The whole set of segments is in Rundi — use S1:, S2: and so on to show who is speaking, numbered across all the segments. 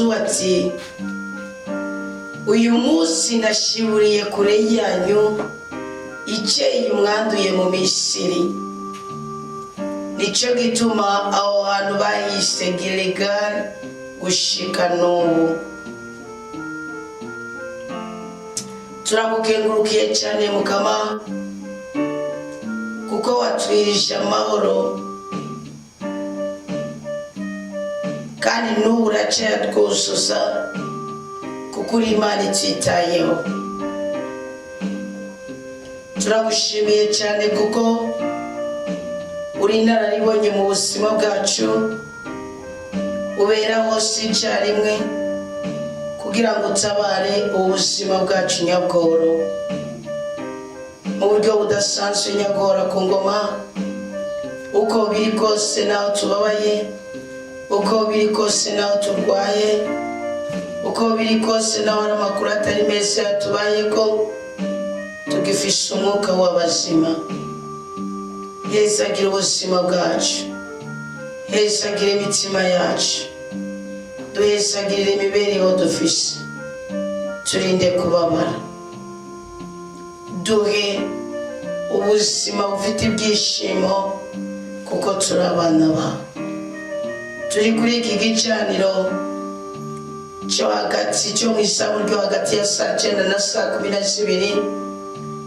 S1: Yosuwa ati: "Uyu munsi nashiburiye kure yanyu icyeyi mwanduye mu Misiri." Nicyo gituma aho hantu bahise Giligali gushika n'ubu. Turagukengurukiye cyane, Mukama, kuko watwirije amahoro, kandi n'ubu uracyayatwuzuza, kuko uri Imana ititayeho. Turagushimiye cyane kuko uri inararibonye mu buzima bwacu, ubera hose icyarimwe kugira ngo utabare ubuzima bwacu nyabworo mu buryo budasanzwe. Nyagora ku ngoma, uko biri kose naho tubabaye, uko biri kose naho turwaye, uko biri kose naho hari amakuru atari meza yatubaye, ko tugifise umwuka w'abazima. Hezagira ubuzima bwacu, hezagira imitima yacu, duhezagirire imibereho dufise, turinde kubabara, duhe ubuzima bufite ibyishimo, kuko turi abana bawe. Turi kuri iki gicaniro cyo hagati, cyo mu isaha ryo hagati ya saa 9 na saa 12,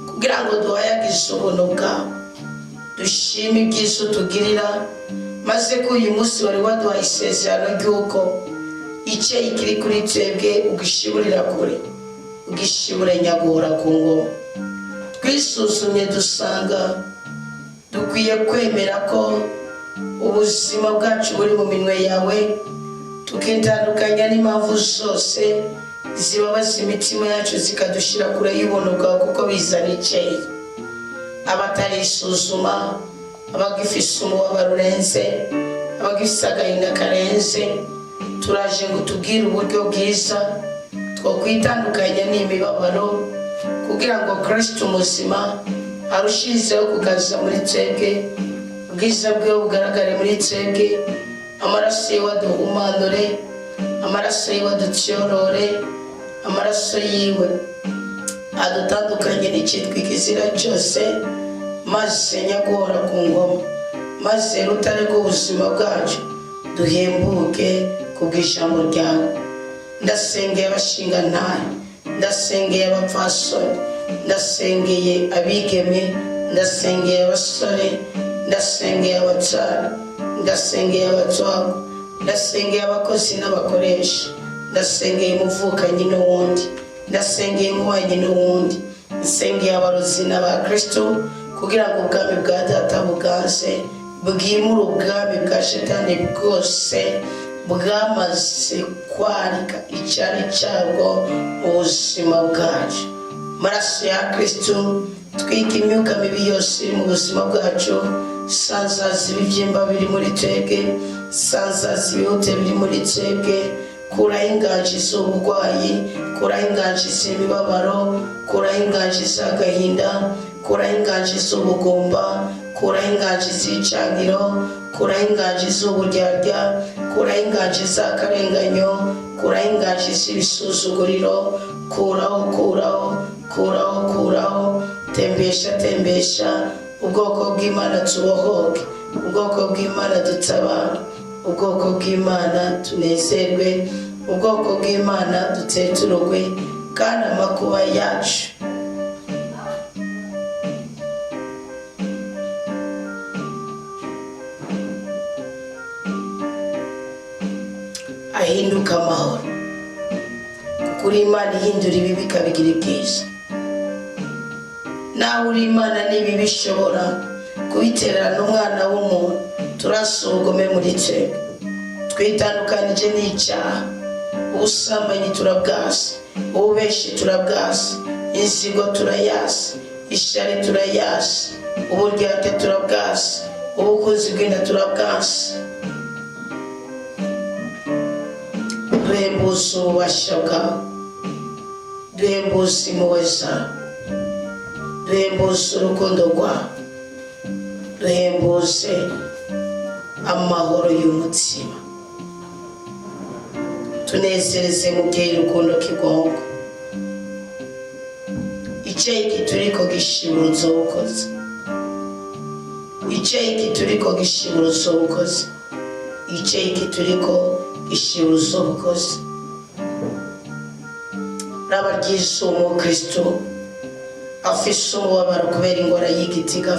S1: kugira ngo duhayagize ubuntu bwawe, dushime ibyiza utugirira, maze ko uyu munsi wari waduhaye isezerano ry'uko icyeyi kiri kuri twebwe ugishiburira kure, ugishibure, nyagora ku ngoma. Twisuzumye dusanga dukwiye kwemera ko ubuzima bwacu buri mu minwe yawe, tukitandukanya n'impamvu zose zibabaza imitima yacu, zikadushyira kure y'ubuntu bwawe, kuko bizana icyeyi. Abatarisuzuma, abagifise umubabaro urenze, abagifise agahinda karenze, turaje ngo tubwire uburyo bwiza twokwitandukanya n'imibabaro, kugira ngo Kristo muzima arushirizeho kugaza muri twebwe, ubwiza bwiwe bugaragare muri twebwe. Amaraso yiwe aduhumanure, amaraso yiwe adutyorore, amaraso yiwe adutandukanye n'icyitwa ikizira cyose, maze nyaguhora ku ngoma, maze rutare rw'ubuzima bwacu, duhembuke kubw'ijambo ryawe. Ndasengeye abashingantahe, ndasengeye abapfasoni, ndasengeye abigeme, ndasengeye abasore, ndasengeye abatsara, ndasengeye abatwagwa, ndasengeye abakozi n'abakoresha, ndasengeye umuvukanyi n'uwundi, ndasengeye umubanyi n'uwundi, nsengeye abarozi n'abakristo, kugira ngo ubwami bwa Data buganze, bwimure ubwami bwa Shetani bwose bwamaze kwarika icyari cyabwo mu buzima bwacu. Maraso ya Kristo, twika imyuka mibi yose iri mu buzima bwacu. Sanzaza ibibyimba biri muri twebwe, sanzaza ibihute biri muri twebwe, kuraho inganji z'uburwayi, kuraho inganji z'imibabaro, kuraho inganji z'agahinda, kuraho inganji z'ubugumba, kuraho inganji z'icangiro, kuraho inganji z'uburyarya, kuraho inganji z'akarenganyo, kuraho inganji z'ibisuzuguriro. Kuraho, kuraho, kuraho, kuraho, tembesha, tembesha ubwoko bw'Imana, tubohoke, ubwoko bw'Imana dutabara, ubwoko bw'Imana tunezerwe, ubwoko bw'Imana duteturugwe, kandi amakuba yacu ahinduka amahoro, kuko uri Imana ihindura ibibi ikabigira ibyiza. Nawe uri Imana, n'ibibi ishobora kubitererana umwana w'umuntu. Turasa ubugome muri twebwe, twitandukanije n'icyaha. Ubusambanyi turabwasa, ububeshi turabwasa, inzigo turayasa, ishyari turayasa, uburyarya turabwasa, ubukunzi bw'inda turabwasa. Duhembuze ububasha bwawe, duhembuze impuhwe zawe, duhembuze urukundo rwawe, duhembuze amahoro y'umutima. Tunezereze mubyeyi rukundo kigongo. Iceki turiko gishibura uzobukoze, iceki turiko gishibura uzobukoze, iceki turiko gishibura uzobukoze. Raba ry'Yesu umukristo afise umubabaro kubera ingwara y'igitiga,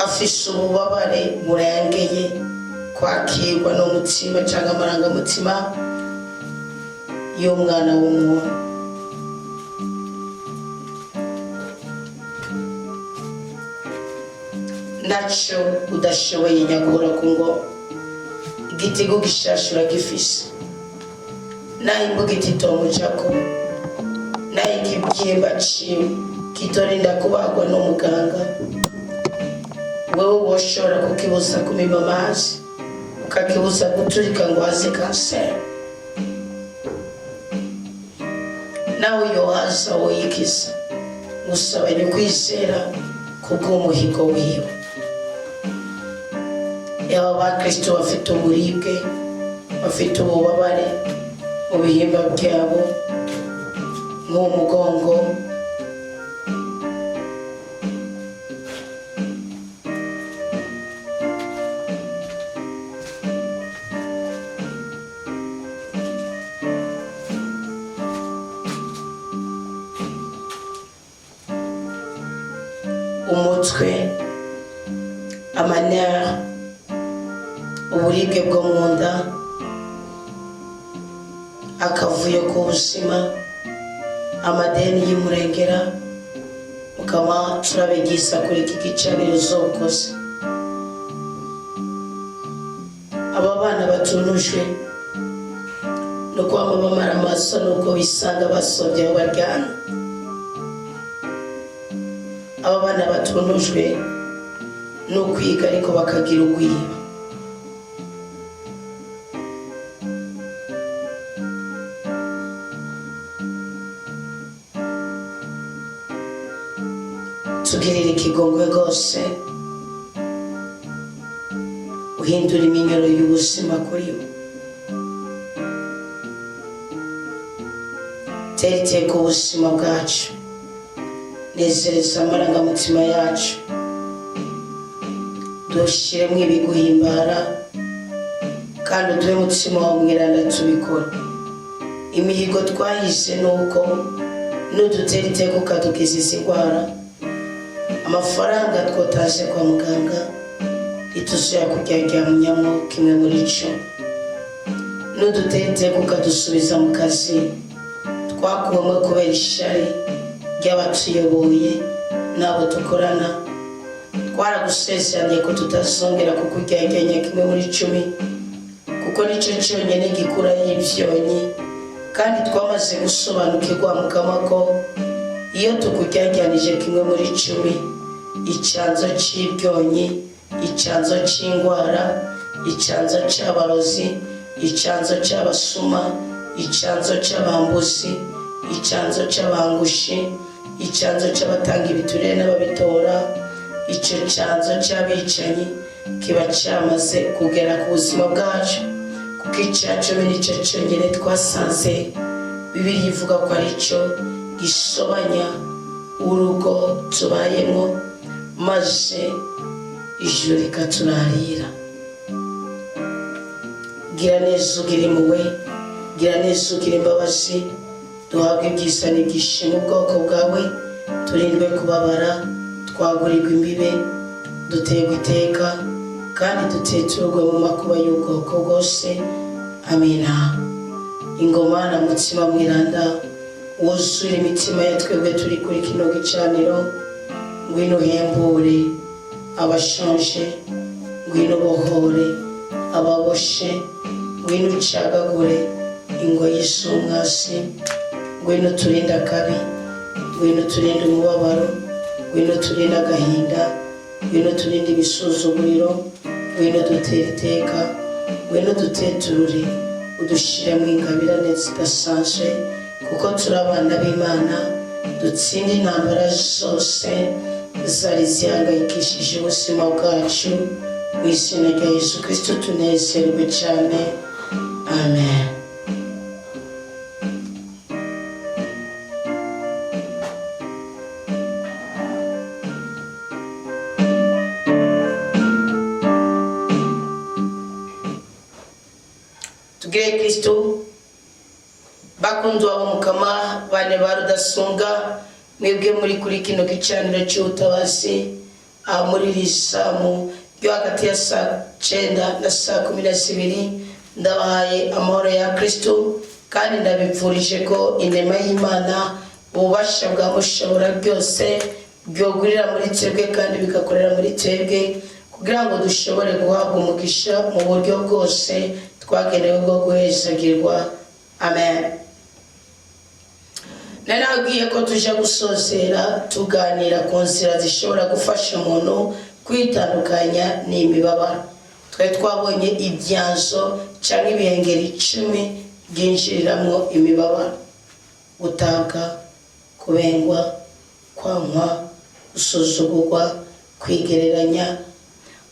S1: afise ububabare burengeye kwakirwa n'umutima cyangwa amarangamutima y'umwana w'umuntu. Naco udashoboye nyagura ku ngo igitigo gishasha uragifise, naho imbugita itomujako, naho ikibyimba ciwe kitorinda kubagwa n'umuganga, wewe woshobora kukibuza kumima amazi, ukakibuza guturika ngo haze kanseri. Nawe yohaza woyikiza. Gusabanye ukwizera kubw'umuhigo wiwe. Yaba abakristo bafite uburibwe, bafite ububabare mu bihimba byabo nk'umugongo, umutwe, amanera, uburibwe bwo mu nda, akavuyo k'ubuzima, amadeni y'umurengera, mukama turabegisa kuri iki gicaniro uzokoze. Aba bana batunujwe no kwama bamara amaso nuko bisanga basobye aho baryamye. Aba bana batunujwe no kwiga ariko bakagira ugwiba. Tugirire ikigongwe rwose, uhindura iminyoro y'ubuzima kuri bo. Tera iteka ubuzima bwacu, nezereza amarangamutima yacu, dushyiremo ibiguhimbara kandi uduhe umutima wawe mweranda tubikora. Imihigo twahize ni uko nudutera iteka ukadukiza izi ndwara, amafaranga twotaje kwa muganga ntituzira kuryajyamyamo kimwe muri cyo. Nudutera iteka ukadusubiza mu kazi twakuwemo kubera ishari ry'abatuyoboye n'abo dukorana, twaragusezeraniye ko tutazongera kukuryajyanya kimwe muri 10, kuko nicyo cyonyine gikuraho ibyonyi. Kandi twamaze gusobanukirwa mukama ko iyo tukuryajyanije kimwe muri 10, icyanzo cy'ibyonyi, icyanzo cy'indwara, icyanzo cy'abarozi, icyanzo cy'abasuma, icyanzo cy'abambuzi, icyanzo cy'abangushi, icyanzo cy'abatanga ibiturire n'ababitora, icyo cyanzo cy'abicanyi kiba cyamaze kugera ku buzima bwacu, kuko icya 10 nicyo cyonyine twasanze Bibiliya ivuga ko ari cyo gisobanya urugo tubayemo, maze ijuru rikaturarira. Gira neza ugira impuhwe, gira neza ugira imbabazi, duhabwe ibyiza n'ibyishimo ubwoko bwawe, turindwe kubabara, twagurirwe imbibe, duterwe iteka kandi duteturwe mu makuba y'ubwoko bwose. Amina. Ingoma na mutima mwiranda wuzure imitima ya twebwe turi kuri kino gicaniro. Ngwino uhembure abashonje, ngwino ubohore ababoshe, ngwino ucagagure ingoyi z'umwasi, ngwino uturinde akabi, ngwino uturinde umubabaro, ngwino uturinde agahinda, ngwino uturinde ibisuzuguriro, ngwino dutere iteka, ngwino duteturure, udushiremo ingabirane zidasanzwe, kuko turi abana b'Imana. Dutsinde intambara zose zari zihangayikishije ubuzima bwacu. Mu izina rya Yesu Kristo tunezerwe cyane, amen. Tugire Kristo. Bakundwa b'Umukama, bane ba Rudasumbwa, mwebwe muri kuri kino gicaniro cy'ubutabazi, aho muri iri samu ryo hagati ya saa 9 na saa 12, ndabahaye amahoro ya Kristo kandi ndabipfurije ko inema y'Imana, ububasha bwa Mushobora byose byogurira muri twebwe kandi bigakorera muri twebwe, kugira ngo dushobore guhabwa umugisha mu buryo bwose twagenewe bwo guhezagirwa. Amen. Nari nabwiye ko tujya gusozera tuganira ku nzira zishobora gufasha umuntu kwitandukanya n'imibabaro. Twari twabonye ibyanzo cyangwa ibihengeri 10 byinjiriramo imibabaro: gutabwa, kubengwa, kwankwa, gusuzugurwa, kwigereranya.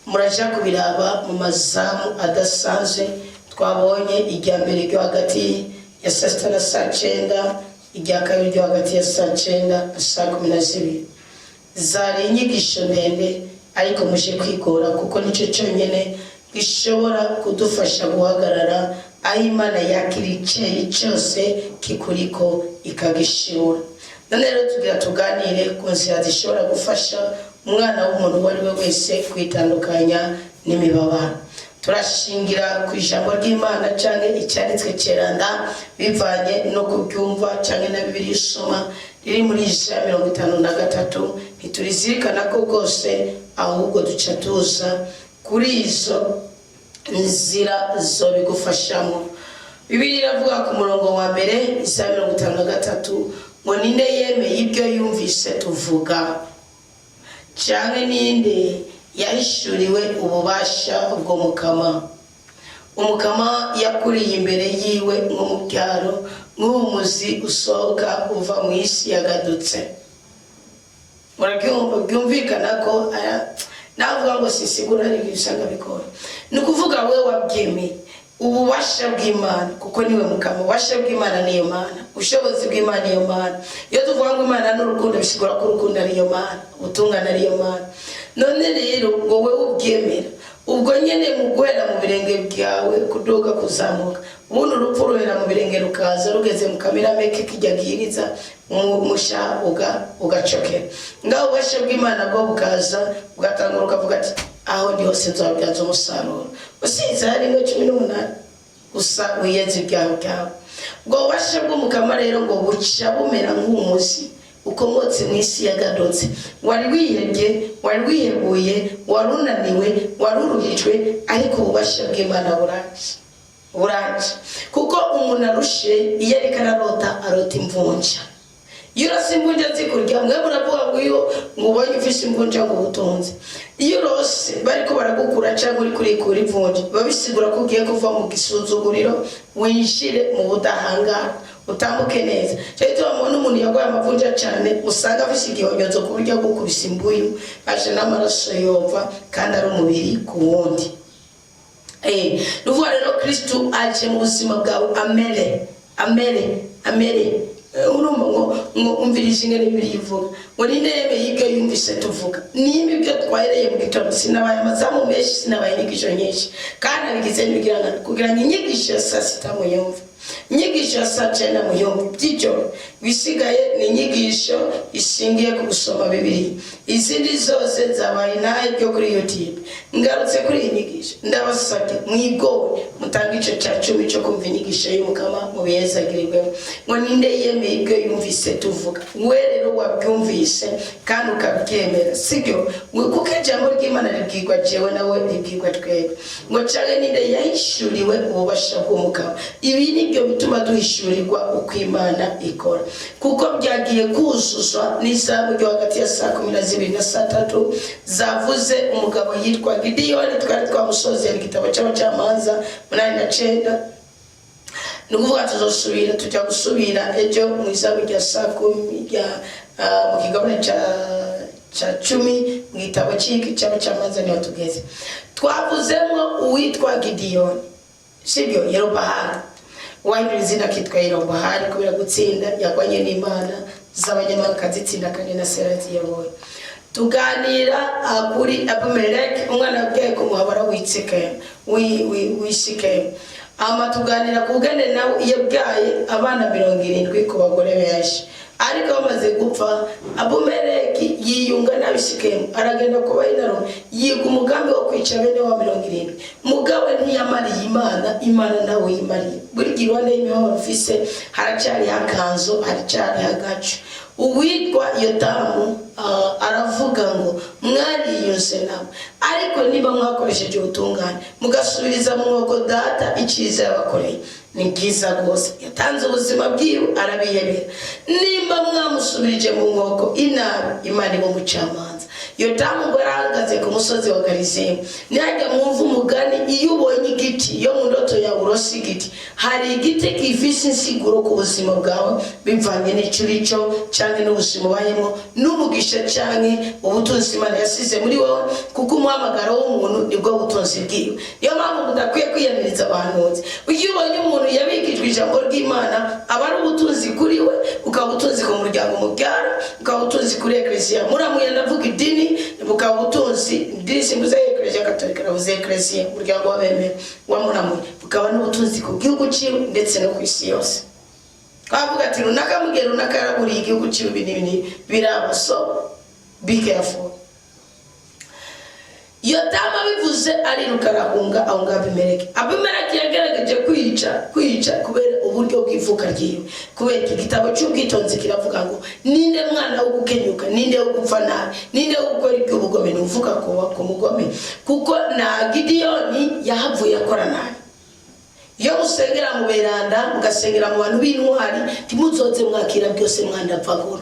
S1: Muraja kubiraba mu mazamu adasanzwe twabonye: irya mbere ryo hagati ya saa 6 na saa 9, irya kabiri ryo hagati ya saa 9 na saa 12. Zari inyigisho ndende, ariko muje kwigora kuko nicyo cyonyine gishobora kudufasha guhagarara aho Imana yakira icyeyi cyose kikuriko ikagishibura. None rero tugira tuganire ku nzira zishobora gufasha umwana w'umuntu uwo ari we wese kwitandukanya n'imibabaro. Turashingira ku ijambo ry'Imana cyangwa icyanditswe cyeranda, bivanye no kubyumva, cyangwa na Bibiliya isoma riri muri Yesaya 53. Ntiturizirikana ko rwose, ahubwo duca tuza kuri izo nzira zo bigufashamo. Bibiliya iravuga ku murongo wa mbere, Yesaya 53, ngo: "Ninde yemeye ibyo yumvise tuvuga, cyangwa ninde yahishuriwe ububasha bw'Umukama?" Umukama yakuriye imbere yiwe nk'umubyaro, nk'umuzi usohoka uva mu isi yagadutse. Murabyumva, byumvikana ko navuga ngo sisigura, hari ibintu usanga bikora. Ni ukuvuga we wabyemeye ububasha bw'Imana, kuko niwe Mukama. Ububasha bw'Imana niyo Mana, ubushobozi bw'Imana niyo Mana. Iyo tuvuga ngo Imana ni urukundo, bisigura ko urukundo ariyo Mana, ubutungane ariyo Mana. None rero ngo wowe ubyemera ubwo nyene, mu guhera mu birenge byawe kuduga kuzamuka, ubundi urupfu ruhera mu birenge, rukaza rugeze mu kamirameke kijya gihiriza umusha ugacokera ngaho. Ububasha bw'Imana bwo bukaza bugatangura, ukavuga ati: "Aho ndi hose nzababyaza umusaruro." Usinze harimo 18 gusa, wiyeze ibyaha byawe. Ubwo bubasha bw'Umukama rero ngo buca bumera nk'umuzi ukomotse mu isi yagadotse. Wari wihebye, wari wihebuye, wari unaniwe, wari uruhijwe, ariko ububasha bw'Imana buraje, buraje. Kuko umuntu arushe, iyo ariko ararota, arota imvunja. Iyo urose imvunja zikurya, mwe muravuga ngo iyo ngo ubonye ufise imvunja ngo ubutunze. Iyo urose bariko baragukura cyangwa uri kurikura imvunja, biba bisigura ko ugiye kuva mu gisuzuguriro winjire mu budahangarwa, utambuke neza. Cyo gituma mubona umuntu yarwaye amavunja cyane, usanga afise igihonyozo ku buryo gukubisa imbuyu aje n'amaraso yova, kandi ari umubiri ku wundi. Ni ukuvuga rero Kristu aje mu buzima bwawe, amere amere amere. Urumva ngo umvirije ingene Bibiliya ivuga ngo: "Ninde yemeye ibyo yumvise tuvuga?" Nimba ibyo twahereye mu gitondo, sinabaye amazamu menshi, sinabaye inyigisho nyinshi, kandi nabigize n'ibigira ngo kugira ngo inyigisho ya saa 6 muyumve, inyigisho ya saa 9 muyumve by'ijoro. Ibisigaye ni inyigisho ishingiye ku gusoma Bibiliya, izindi zose zabaye nayo byo kuri YouTube. Ngarutse kuri iyi nyigisho, ndabasabye mwigore mutange ico cya cumi cyo kumva inyigisho y'Umukama, mubihezagirirwemo. Ngo: "Ninde yemeye ibyo yumvise tuvuga?" We rero wabyumvise kandi ukabyemera, sibyo? Kuko ijambo ry'Imana ribwirwa jewe nawe, ribwirwa twebwe. Ngo: "Canke ninde yahishuriwe ububasha bw'Umukama?" Ibi nibyo bituma duhishurirwa uko Imana ikora, kuko byagiye kuzuzwa n'izamu ryo hagati ya saa 12 na saa 3 zavuze umugabo yitwa Gidiyoni. Twari twamusozera igitabo cy'Abacamanza 8 na 9. Ni ukuvuga tuzosubira, tujya gusubira ejo mu izamu rya saa 10 rya mu kigabane cya ca 10 mu gitabo c'iki c'abacamanza niho tugeze. Twavuzemo uwitwa Gidiyoni, sibyo? Yerubahari, wahindura izina akitwa Yerubahari kubera gutsinda yagwanye n'imana z'abanyamahanga, akazitsinda kandi na Sera ziyoboye. Tuganira kuri Abimeleki, umwana wabyaye ku muhabara w'Isikemu. Ama tuganira ku bwene nawe yabyaye abana 70 ku bagore benshi, ariko bamaze gupfa Abimeleki yiyunga n'Abisikemu, aragenda kuba inarume, yiga umugambi wo kwica bene wa 70. Mugabo ntiyamariye Imana, Imana nawe yimariye. Buri gihe iruhande y'imibabaro ufise haracyariho akanzu, haracyariho agacu. Uwitwa Yotamu aravuga ngo mwariyunze nabo, ariko niba mwakoresheje ubutungane mugasubiriza mu mwoko data icyiza yabakoreye, ni byiza rwose, yatanze ubuzima bwiwe arabiyemera. Nimba mwamusubirije mu nkoko inabi, Imana iba umucamanza. Yotamu ngo yarahagaze ku musozi wa Garizimu. Ntihajya mwumva umugani: iyo ubonye igiti, iyo mu ndoto yawe urose igiti, hari igiti gifise insiguro ku buzima bwawe bivanye n'icyo uri cyo cyangwa n'ubuzima ubayemo, n'umugisha cyangwa ubutunzi Imana yasize muri wowe, kuko umuhamagaro w'umuntu nibwo butunzi bwiwe. Niyo mpamvu mudakwiye kwiyamiriza abahanuzi. Iyo ubonye umuntu yabikijwe ijambo ry'Imana, aba ari ubutunzi kuri we, bukaba ubutunzi ku muryango mubyara, bukaba ubutunzi kuri eklesiya muramuye, ndavuga idini, bukaba ubutunzi. Idini simbuze Eklesiya Gatolika, navuze eklesiya, umuryango w'abemera wamuramuye, bukaba n'ubutunzi ku gihugu ciwe ndetse no ku isi yose. Twavuga ati runaka mu gihe runaka yaraburiye igihugu ciwe, ibi n'ibi biraba. So be careful. Yotamu abivuze ariruka, arahunga, ahunga Abimeleki. Abimeleki yagerageje kwica kubera uburyo bw'ivuka ryiwe, kubera iki gitabo cy'ubwitonzi kiravuga ngo ninde mwana wo gukenyuka, ninde wo gupfa nabi, ninde wo gukora iby'ubugome? Ni uvuga ku mugome, kuko na Gidiyoni yahavuye akora nabi. Iyo musengera mu beranda, mugasengera mu bantu b'intwari, ntimuzoze mwakira byose mwandapfagura.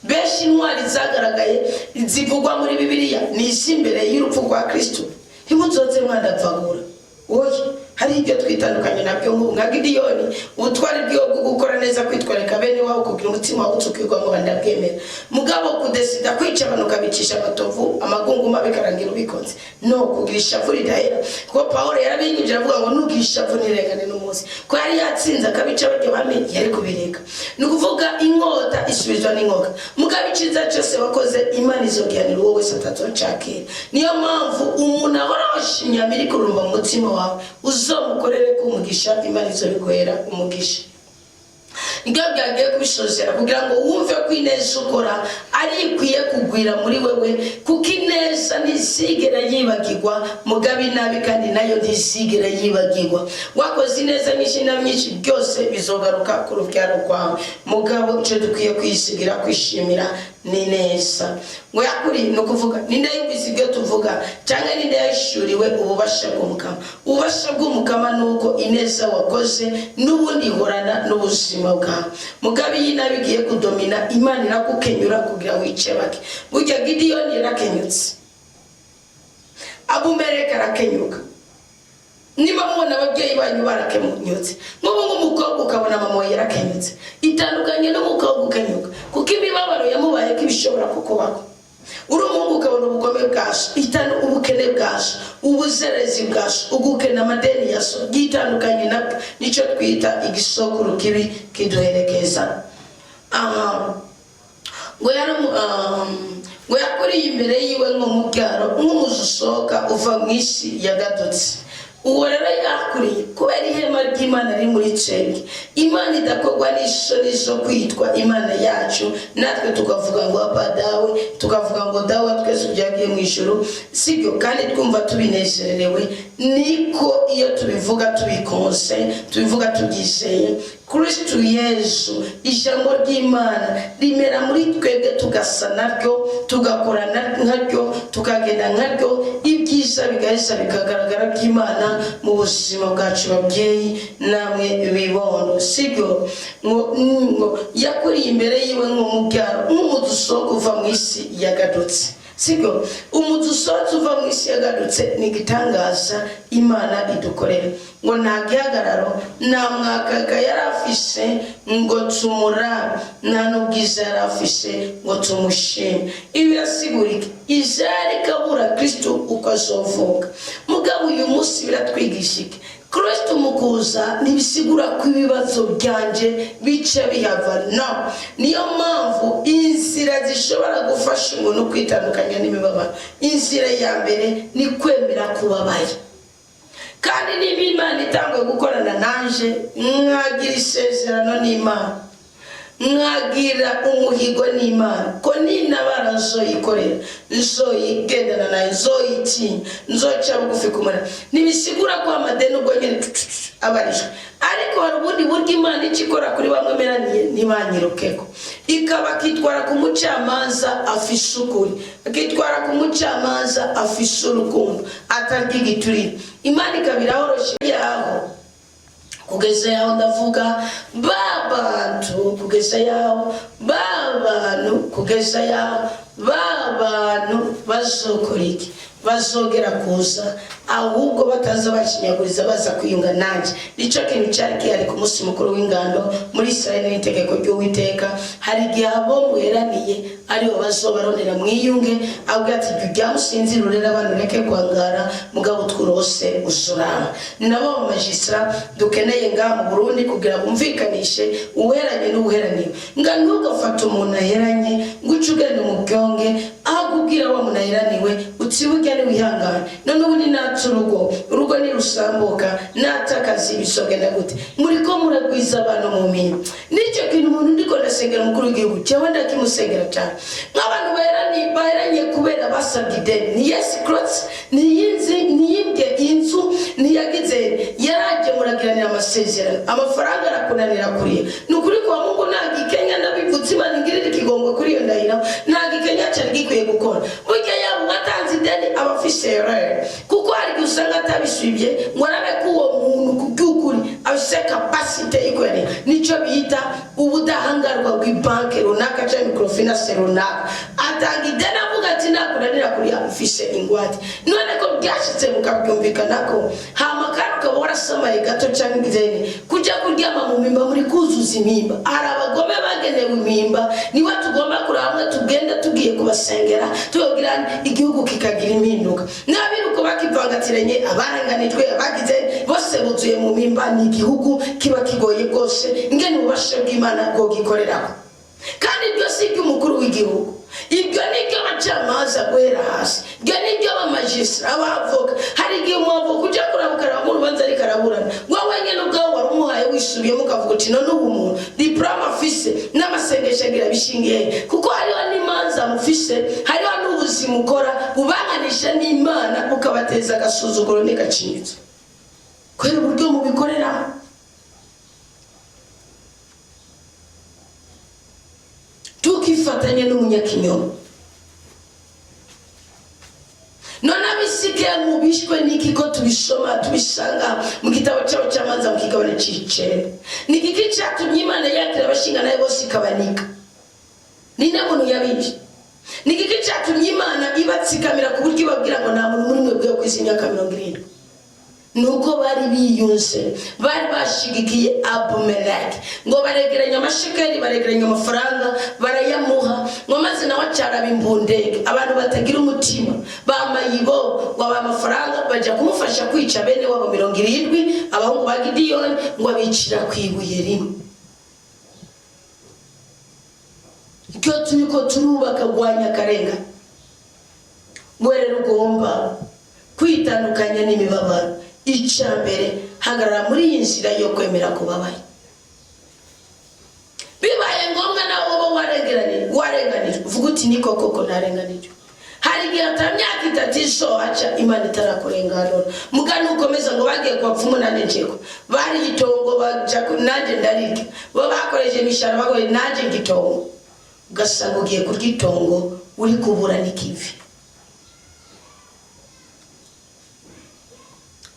S1: Benshi intwari zagaragaye zivugwa muri Bibiliya ni iz'imbere y'urupfu rwa Kristo. Ntimuzoze mwandapfagura, oya. Hari ibyo twitandukanye nabyo nk'ubu nka Gidiyoni, ubutwari bwiwe bwo gukora neza, kwitwarika bene wabo, kugira umutima wagutse ukigwa ngo ndabwemera. Mugabo kudesida kwica abantu, ukabicisha amatovu, amagunguma, bikarangira ubikoze, no kugira ishavu ridahera, kuko Pawulo yarabinyujije avuga ngo nugira ishavu ntirengane n'umunsi, ko yari yatsinze akabica barya bamenye yari kubireka. Ni ukuvuga inkota isubizwa n'inkota. Mugabo icyiza cyose wakoze, Imana izogihanira uwo wese atazocakira. Niyo mpamvu umuntu ahora inyama iri kurumba mu mutima wawe, uzomukorere kumugisha, Imana izobiguhera umugisha. Nibyo byagiye kubisozera kugira ngo wumve ko ineza ukora ari ikwiye kugwira muri wewe, kuko ineza ntizigera yibagirwa, mugabo inabi kandi nayo ntizigera yibagirwa. Wakoze ineza nyinshi na myinshi, byose bizogaruka ku rubyaro rwawe. Mugabo icyo dukwiye kwisigira, kwishimira ni neza. Ngo yakuri ni ukuvuga ninde yumvise ibyo tuvuga, cyangwa ninde yahishuriwe ububasha bw'Umukama? Ububasha bw'Umukama ni uko ineza wakoze n'ubundi ihorana n'ubuzima bwawe. Mugabo iyo inabi igiye kudomina, Imana iragukenyura kugira wice bake. Burya Gidiyoni yarakenyutse, Abumeleki arakenyuka. Niba mubona ababyeyi banyu barakenyutse, nk'ubu nk'umukobwa ukabona mama wawe yarakenyutse, itandukanye n'umukobwa ukenyuka, kuko imibabaro yamubaye ko ibishobora kukubaho. Uri umuhungu ukabona ubugome bwa so, itanu ubukene bwa so, ubuzerezi bwa so, ugukena amadeni ya so, byitandukanye nabwo. Nicyo twita igisokuru kibi kiduherekeza. Aha ngo yari ngo yakuriye imbere yiwe nko mu byaro, nk'umuzi usohoka uva mu isi yagadutse. Uwo rero yakuriye kubera ihema ry'Imana riri muri twebwe. Imana idakorwa n'isoni zo kwitwa Imana yacu, natwe tukavuga ngo Aba Dawe, tukavuga ngo Dawe twese byagiye mu ijuru, sibyo? Kandi twumva tubinezerewe. Niko iyo tubivuga tubikonse, tubivuga tubyizeye, Kristu Yesu, ijambo ry'Imana rimera muri twebwe, tugasa naryo, tugakora nkaryo, tukagenda nkaryo, ibyiza bigaheza bikagaragara by'Imana mu buzima bwacu. Babyeyi namwe bibondo, sibyo? Ngo yakuriye imbere yiwe nko mu byaro, nk'umuzi usohoka uva mu isi yagadutse. Sibyo? Umuzi usohotse uva mu isi yagarutse ni igitangaza Imana idukorera. Ngo nta gihagararo, nta mwakaga yari afise ngo tumurabe, nta n'ubwiza yari afise ngo tumushime. Ibi birasigura iki? Ijari kabura Kristo uko azovuka. Mugabo uyu munsi biratwigisha iki? Kristo mu kuza ntibisigura ko ibibazo byanje bice bihava. No niyo mpamvu inzira zishobora gufasha umuntu kwitandukanya n'imibabaro, inzira ya mbere ni kwemera kubabaye. Kandi niba Imana itanguye gukorana nanje, nkagira isezerano n'Imana, nkagira umuhigo n'Imana ko ninabara nzoyikorera, nzoyigendana nayo, nzoyitinya, nzoca bugufi kumara, ntibisigura ko amadeni ubwo nyine abarijwe. Ariko hari ubundi buryo Imana icyo ikora kuri bamwe meraniye ntibanyirukeko, ikaba akitwara ku mucamanza afise ukuri, akitwara ku mucamanza afise urukundo, atarya igiturire. Imana ikaba irahoroshe yaho kugeza yaho, ndavuga ba bantu, kugeza yaho ba bantu, kugeza yaho ba bantu bazokora iki? Bazogera kuza, ahubwo bataza bashinyaguriza, baza kwiyunga nanjye. Nicyo kintu cyari gihari ku munsi mukuru w'ingando muri Israel n'itegeko ry'Uwiteka. Hari igihe abo muheraniye aribo bazobaronera mwiyunge, avuga ati: "Jya ujya usinzira, urere abantu, ureke kwangara, mugabo twurose usurama." Ni nabo bamajisira dukeneye ngaha mu Burundi kugira bumvikanishe uheranye n'ubuheraniwe. Nga ntugafate umuntu aheranye ngo uce ugende mu byonge, aho kubwira wa muntu aheraniwe uti: "Burya niwihangane, none ubundi natse urugo, urugo nirusambuka, natakaza, ibisogenda gute?" Muriko muragwiza abantu mu mpinga. Nicyo kintu umuntu ndiko ndasengera umukuru w'igihugu, jewe ndakimusengera cyane. Nk'abantu baheranye kubera basabye ideni, ni yes cross, ntiyinzi, ntiyimbye inzu, ntiyagize, yaraje muragiranira amasezerano, amafaranga arakunanira kuriya. Ni ukuri kwa Mungu, ntabwo ikenya, ndabivutse, Imana ingirira ikigongwe kuri iyo ndahiro, ntabwo ikenya cyari gikwiye gukora. Burya yaba uwatanze ideni aba afise erreur, kuko hari igihe usanga atabisubye ngo arabe ko uwo muntu ku by'ukuri afise capacité ikwiriye. Nicyo bita ubudahangarwa bw'ibanki runaka cyangwa microfinance runaka. Atanga ideni avuga ati: "Nakunanira kuriya, ufise ingwate." None ko byashitse mukabyumvikanako, hama kandi ukaba warasamaye gato cyangwa ideni, kujya kuryama mu mpimba, muri kuzuza impimba. Hari abagome bagenewe impimba, niba tugomba kureba hamwe tugenda tugiye kubasengera, tubabwira igihugu kikagira impinduka. N'abiruko bakivangatiranye, abarenganijwe, abagize bose buzuye mu mpimba. Ni igihugu kiba kigoye rwose ingene ububasha bw'Imana bwogikoreraho. Kandi ibyo si iby'umukuru w'igihugu, ibyo ni iby'abacamanza guhera hasi, ibyo ni iby'abamajisitara, abavoka. Hari igihe umwavoka ujya kuraba ukaraba nk'urubanza ariko araburana, wowe wenyine ubwawe wari umuhaye wisubiyemo, ukavuga uti: "None ubu muntu diplôme afise n'amasengesho agira bishingiye he?" Kuko hariho n'imanza mufise, hariho n'ubuzima ukora bubanganisha n'Imana, bukabateza agasuzuguro n'agacinyitso kubera uburyo mubikoreramo. Tukifatanya n'umunyakinyoma. None abisikemu bishwe n'iki, ko tubisoma tubisanga mu gitabo cy'Abacamanza mu kigabane c'icenda? Ni igiki cyatumye Imana yakira abashinga nayo bose ikabanika? Ninde muntu yabishe? Ni igiki cyatumye Imana ibatsikamira ku buryo ibabwira ngo nta muntu muri mwe bwe ku isi imyaka 70? Nuko bari biyunze, bari bashigikiye Abumeleki, ngo baregeranya amashekeli, baregeranya amafaranga, barayamuha, ngo maze nawe acaraba imbundege. Abantu batagira umutima bambaye ibo, ngo abaha amafaranga bajya kumufasha kwica bene wabo 70, abahungu ba Gidiyoni, ngo abicira ku ibuye rimwe. Ibyo turiko turubaka rwanya akarengane. We rero ugomba kwitandukanya n'imibabaro, icya mbere hagarara muri iyi nzira yo kwemera kubabaye. Bibaye ngombwa nawe woba warenganijwe, uvuga uti: "Niko koko narenganijwe." Hari igihe ata myaka 3 izohaca Imana itarakurenganura. Mugani ukomeza ngo bagiye ku bapfumu, nanjye njeko, bari itongo baja nanjye ndarirya, bo bakoresheje imishahara bagoye, nanjye ngitongo. Ugasanga ugiye kurya itongo uri kubura n'ikivi,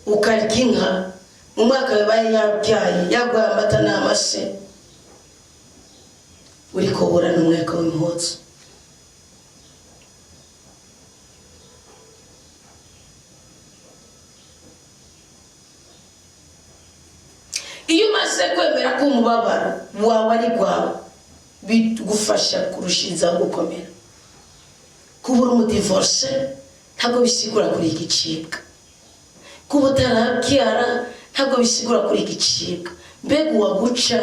S1: ukarya inka mu mwaka yabaye yabyaye, yaguhaye amata n'amase, uri kubura n'umweka w'impuzu. Wawe ari rwawe bigufasha kurushizaho gukomera. Kuba uri umudivorcé ntabwo bisigura kuri igicibwa. Kuba utarabyara ntabwo bisigura kuri igicibwa. Mbega uwaguca,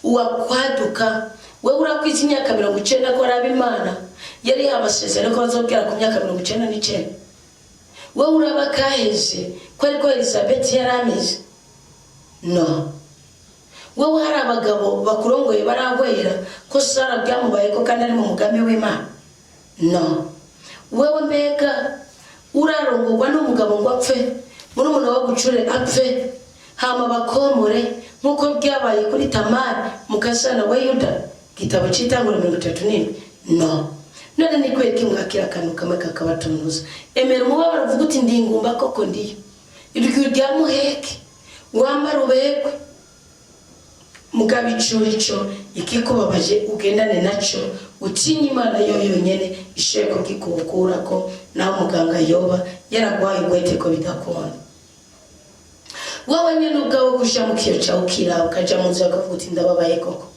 S1: uwakwaduka, wowe urakwiza imyaka 90 ko araba Imana yari yamasezerano ko bazobwira ku myaka 99. Wowe uraba kaheze ko ariko Elizabeth yari ameze? No wowe hari abagabo bakurongoye barahwera ko Sara byamubaye ko kandi ari mu mugambi w'Imana? No wewe mbega urarongorwa n'umugabo ngo apfe, murumuna wa gucure apfe, hama bakomore nk'uko byabaye kuri Tamari mukasana wa Yuda, igitabo cy'Itanguriro 37? No none ni kubera ko mwakira akantu kamwe kakabatunuza. Emera umubabaro, uvuga uti: "Ndingumba koko, ndiyo iryo rya muheke." Wambara ubekwe, mugabo ico ico ikikubabaje ugendane naco, utinye Imana yo yonyene ishoboye kugikukurako, naho muganga yoba yaraguhaye ugwete ko bidakunda. Wowe nyene ubwawe kuja mu kiyo cawe, ukiraba, ukaja mu nzu, bakavuga uti: "Ndababaye koko."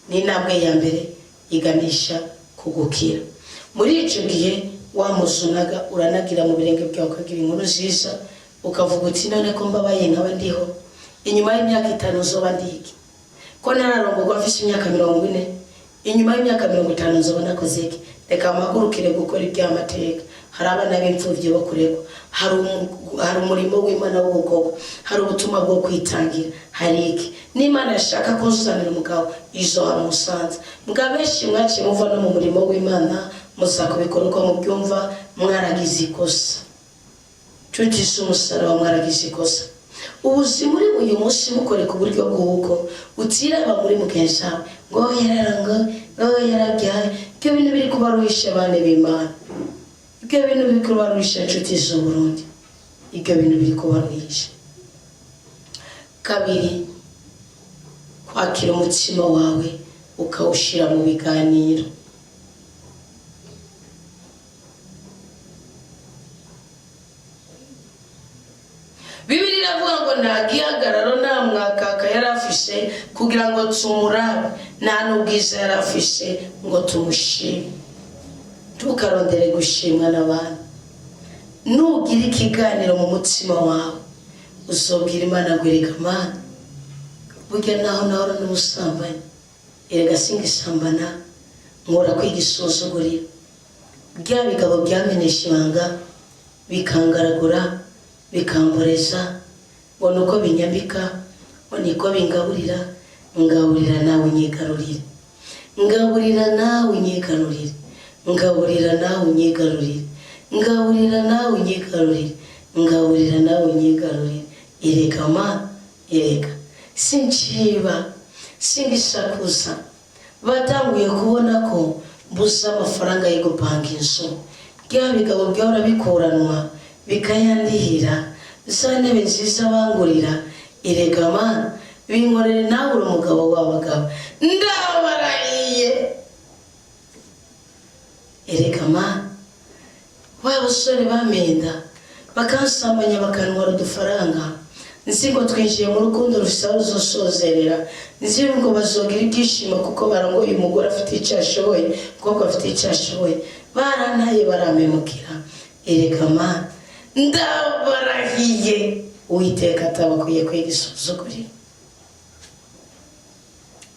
S1: Ni intambwe ya mbere iganisha ku gukira. Muri ico gihe wamuzunaga, uranagira mu birenge byawe, ukagira inkuru nziza, ukavuga uti: "None ko mbabaye nkaba ndiho, inyuma y'imyaka 5 nzoba ndiki? Ko nararongorwa mfise imyaka 40, inyuma y'imyaka 50 nzoba nakoze iki? Reka mpagurukire gukora iby'amateka." Hari abana b'imfubyi bo kuregwa, hari umurimo w'Imana wo gukorwa, hari ubutumwa bwo kwitangira, hari iki n'Imana yashaka kunzanira umugabo izoha musanze. Mbwa benshi mwaciye muva no mu murimo w'Imana, muza kubikora uko mubyumva. Mwaragize ikosa, nshuti z'umusaraba, mwaragize ikosa. Ubuzima uri uyu munsi bukore ku buryo bw'uko utiraba muri mugenzi wawe ngo yararango, ngo yarabyaye. Ibyo bintu biri kubaruhisha abana b'Imana, ibyo bintu biri kubaruhisha inshuti z'Uburundi, ibyo bintu biri kubaruhisha. Kabiri, kwakira umutima wawe ukawushyira mu biganiro. Bibiri iravuga ngo nta gihagararo, nta mwakaka yari afise kugira ngo tumurabe, nta n'ubwiza yari afise ngo tumushime. Ntukarondere gushimwa n'abantu. Nugira ikiganiro mu mutima wawe, uzobwira Imana ngo: "Erega Mana, burya naho nahora n'ubusambanyi, erega singisambana, nkora kwigisuzugurira bya bigabo byamenesha ibanga, bikangaragura, bikamboreza, ngo ni uko binyambika, ngo niko bingaburira. Ngaburira nawe unyigarurire, ngaburira nawe unyigarurire, ngaburira nawe unyigarurire, ngaburira nawe unyigarurire, ngaburira nawe unyigarurire. Erega ma, erega sinciba, singisakuza. Batanguye kubona ko mbuze amafaranga yo gupanga inzu. Bya bigabo byahora bikuranwa bikayandihira, za ntebe nziza bangurira, erega ma, binkorere nawe uri umugabo w'abagabo, ndabarahiye. Erega ma, wa basore bamenda, bakansambanya, bakantwara udufaranga, nzi ngo twinjiye mu rukundo rufite aho ruzosozerera, nzi ngo bazogira ibyishimo kuko barongoye umugore afite icyo ashoboye, umukobwa afite icyo ashoboye, barantaye, barampemukira. Erega ma, ndabarahiye, Uwiteka atabakwiye kwiga isuzuguriro,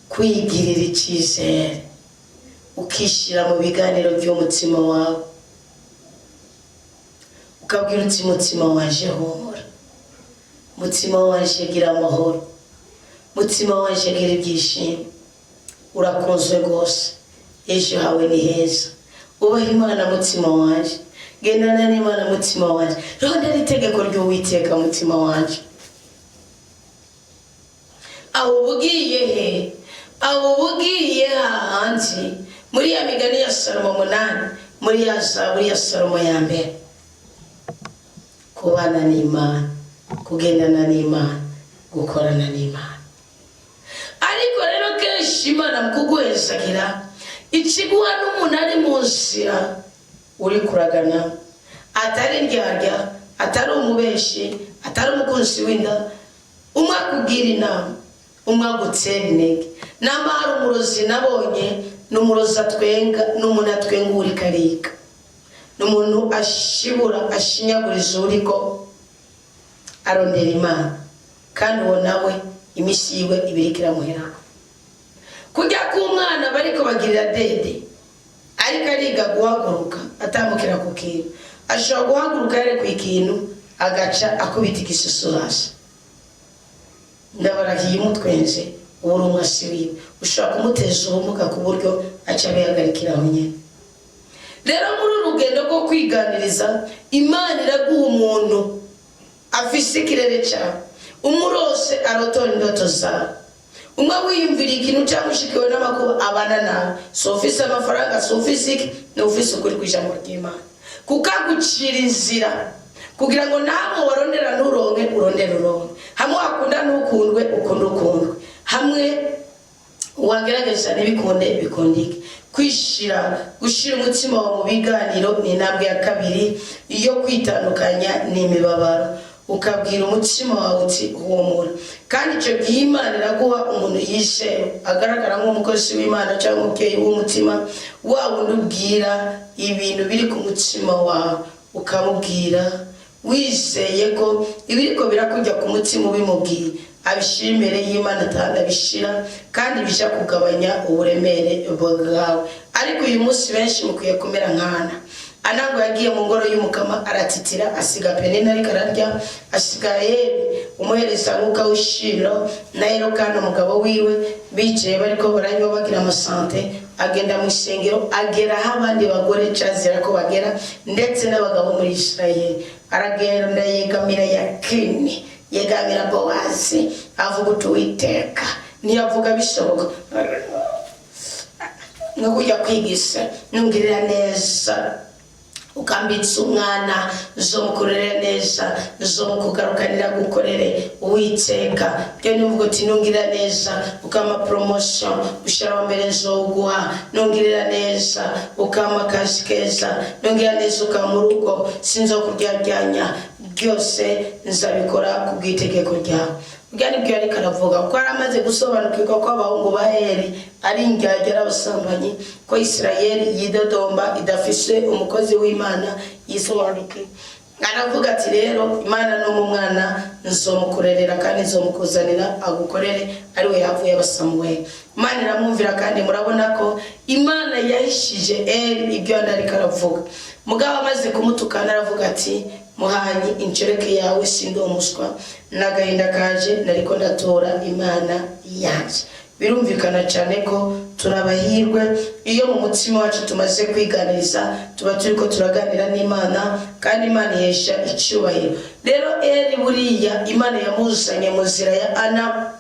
S1: kwigirira icyizere, ukishyira mu biganiro by'umutima wawe, ukabwira uti: 'Mutima waje humura, mutima waje gira amahoro, mutima waje gira ibyishimo, urakunzwe rwose, ejo hawe ni heza. Ubaha Imana, mutima wanje, gendana n'Imana, mutima wanje, rondera itegeko ry'Uwiteka, mutima wanje.'" Aho uba ugiye he? Aho uba ugiye hahandi muri ya migani ya Salomo 8, muri ya Zaburi ya Salomo ya mbere: kubana n'Imana, kugendana n'Imana, gukorana n'Imana. Ariko rero kenshi Imana mu kuguhezagira ikiguha n'umuntu ari mu nzira uri kuragana, atari indyarya, atari umubeshi, atari umukunzi w'inda. Umwe akubwira inama. Umwe agutera intege. Namba hari umurozi nabonye, ni umurozi atwenga, ni umuntu atwengura ikarika, ni umuntu ashibura, ashinyaguriza uriko arondera Imana. Kandi uwo nawe iminsi yiwe ibiriko iramuherako. Kujya k'umwana bariko bagirira dede, ariko ariga guhaguruka, atambukira ku kintu, ashobora guhaguruka yarekuye ikintu, agaca akubita igisusu hasi. Ndabarahiye, umutwenze ubu umwasi wiwe, ushobora kumuteza ubumuga ku buryo aca abihagarikira aho nyine. Rero muri uru rugendo rwo kwiganiriza, Imana iraguha umuntu afise ikirere cyawe, umurose arotora indoto zawe, umwe wiyumvira ikintu cyangwa ushikiwe n'amakuba abana nawe. Si ufise amafaranga, si ufise iki, ni ufise ukuri kw'ijambo ry'Imana, kuko agucira inzira kugira ngo namwe warondera nturonke, urondere uronke, hamwe wakunda ntukundwe, ukunde ukundwe, hamwe wagerageza ntibikunde, bikundike. Kwishira, gushyira umutima wawe mu biganiro ni intambwe ya kabiri yo kwitandukanya n'imibabaro. Ukabwira umutima wawe uti: "Humura." Kandi icyo gihe Imana iraguha umuntu yizewe, agaragara nk'umukozi w'Imana cyangwa umubyeyi w'umutima wa wundi ubwira ibintu biri ku mutima wawe, ukamubwira wizeye ko ibiriko birakujya ku mutima ubimubwiye abishyira imbere y'Imana kandi abishyira, kandi bija kugabanya uburemere bwawe. Ariko uyu munsi benshi mukwiye kumera nk'Ana. Ana ngo yagiye mu ngoro y'Umukama, aratitira, asiga Penina ariko ararya, asiga Yeri umuhereza mwuka w'ishiro na Elokana umugabo wiwe bicaye bariko baranywa, bagira amasante. Agenda mu isengero, agera aho abandi bagore cazira ko bagera, ndetse n'abagabo muri Isirayeli. Aragenda yegamira Yakini, yegamira Bowazi, avuga uti: "Uwiteka." Ntiyavuga bishoboka no kujya kwigisa: "Nungirira neza, ukambitsa umwana, nzomukurere neza, nzomukugarukanira, gukorere Uwiteka." Byo nivuga uti: "Nungirira neza, ukampa promotion, ushara mbere nzoguha. Nungirira neza, ukampa akazi keza, nungirira neza, ukampa urugo, sinzokuryaryanya, byose nzabikora ku bw'itegeko ryawe." Ubwo nibwo yariko aravuga ko yari amaze gusobanukirwa ko abahungu ba Eri ari indyarya, ari abasambanyi, ko Isirayeli yidodomba idafise umukozi w'Imana yisobanukiwe. Aravuga ati: "Rero Imana ni umwana, nzomukurerera kandi nzomukuzanira agukorere." Ariwe yavuye aba Samuweli. Imana iramwumvira, kandi murabona ko Imana yahishije Eri ibyo yandi ariko aravuga. Mugabo amaze kumutukana, aravuga ati: "Muhanyi, incereke yawe, sindi umuswa, n'agahinda kaje nariko ndatora Imana yanje." Birumvikana cyane ko turabahirwe iyo mu mutima wacu tumaze kwiganiriza, tuba turiko turaganira n'Imana, kandi Imana ihesha icyubahiro. Rero Eri buriya Imana yamuzanye mu nzira ya Ana.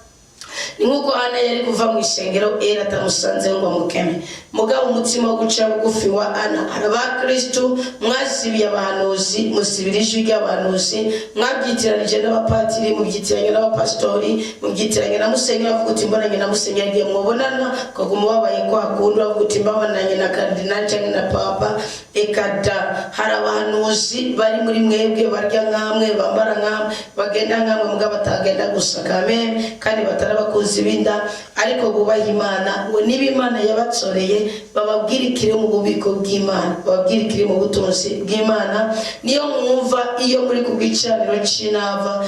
S1: Ni nk'uko Ana yari kuva mu isengero Eri atamusanze ngo amukeme. Mugabo umutima wo guca bugufi wa Ana. Hari abakristu mwazibiye abahanuzi, muzibira ijwi ry'abahanuzi, mwabyitiranije n'abapatiri, mubyitiranye n'abapasitori, mubyitiranye na musenyeri. Avuga uti: "Mbonanye na musenyeri." Igihe mubonana ukaguma ubabaye kwa kundi, bavuga uti: "Mbabonanye na karidinali cyangwa na papa." Eka da! Hari abahanuzi bari muri mwebwe, barya nkamwe, bambara nkamwe, bagenda nkamwe, mugabo batagenda gusa kameme, kandi batari abakunzi b'inda, ariko bubaha Imana. Ngo niba Imana yabatsoreye, bababwire ikiri mu bubiko bw'Imana, bababwire ikiri mu butunzi bw'Imana. Niyo mwumva iyo muri ku gicaniro c'inava,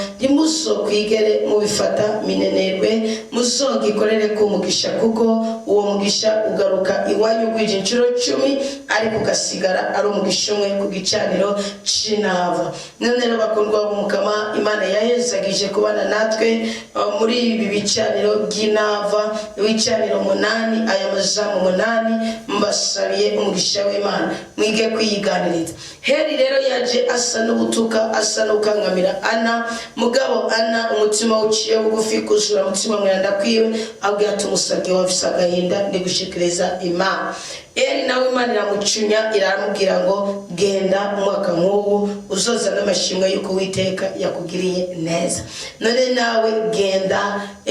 S1: ntimuzokwigere mubifata minenerwe, muzogikorere ku mugisha, kuko uwo mugisha ugaruka iwanyu ugwije inshuro 10, ariko ugasigara ari umugisha umwe ku gicaniro c'inava. None rero bakundwa b'Umukama, Imana yahezagije kubana natwe muri ibi bicaniro by'inava, ibicaniro 8, aya mazamu 8. Mbasabiye umugisha w'Imana, mwige kwiyiganiriza. Heri rero yaje asa n'ubutuka, asa n'ukangamira Ana. Mugabo Ana umutima uciye bugufi, kuzura umutima mweranda kwiwe, abwira ati: "Umusabyi wafise agahinda, ndi gushikiriza Imana." Eri nawe Imana iramucunya, iramubwira ngo: "Genda, umwaka nk'ubu uzoza n'amashimwe y'uko Uwiteka yakugiriye neza." None nawe genda,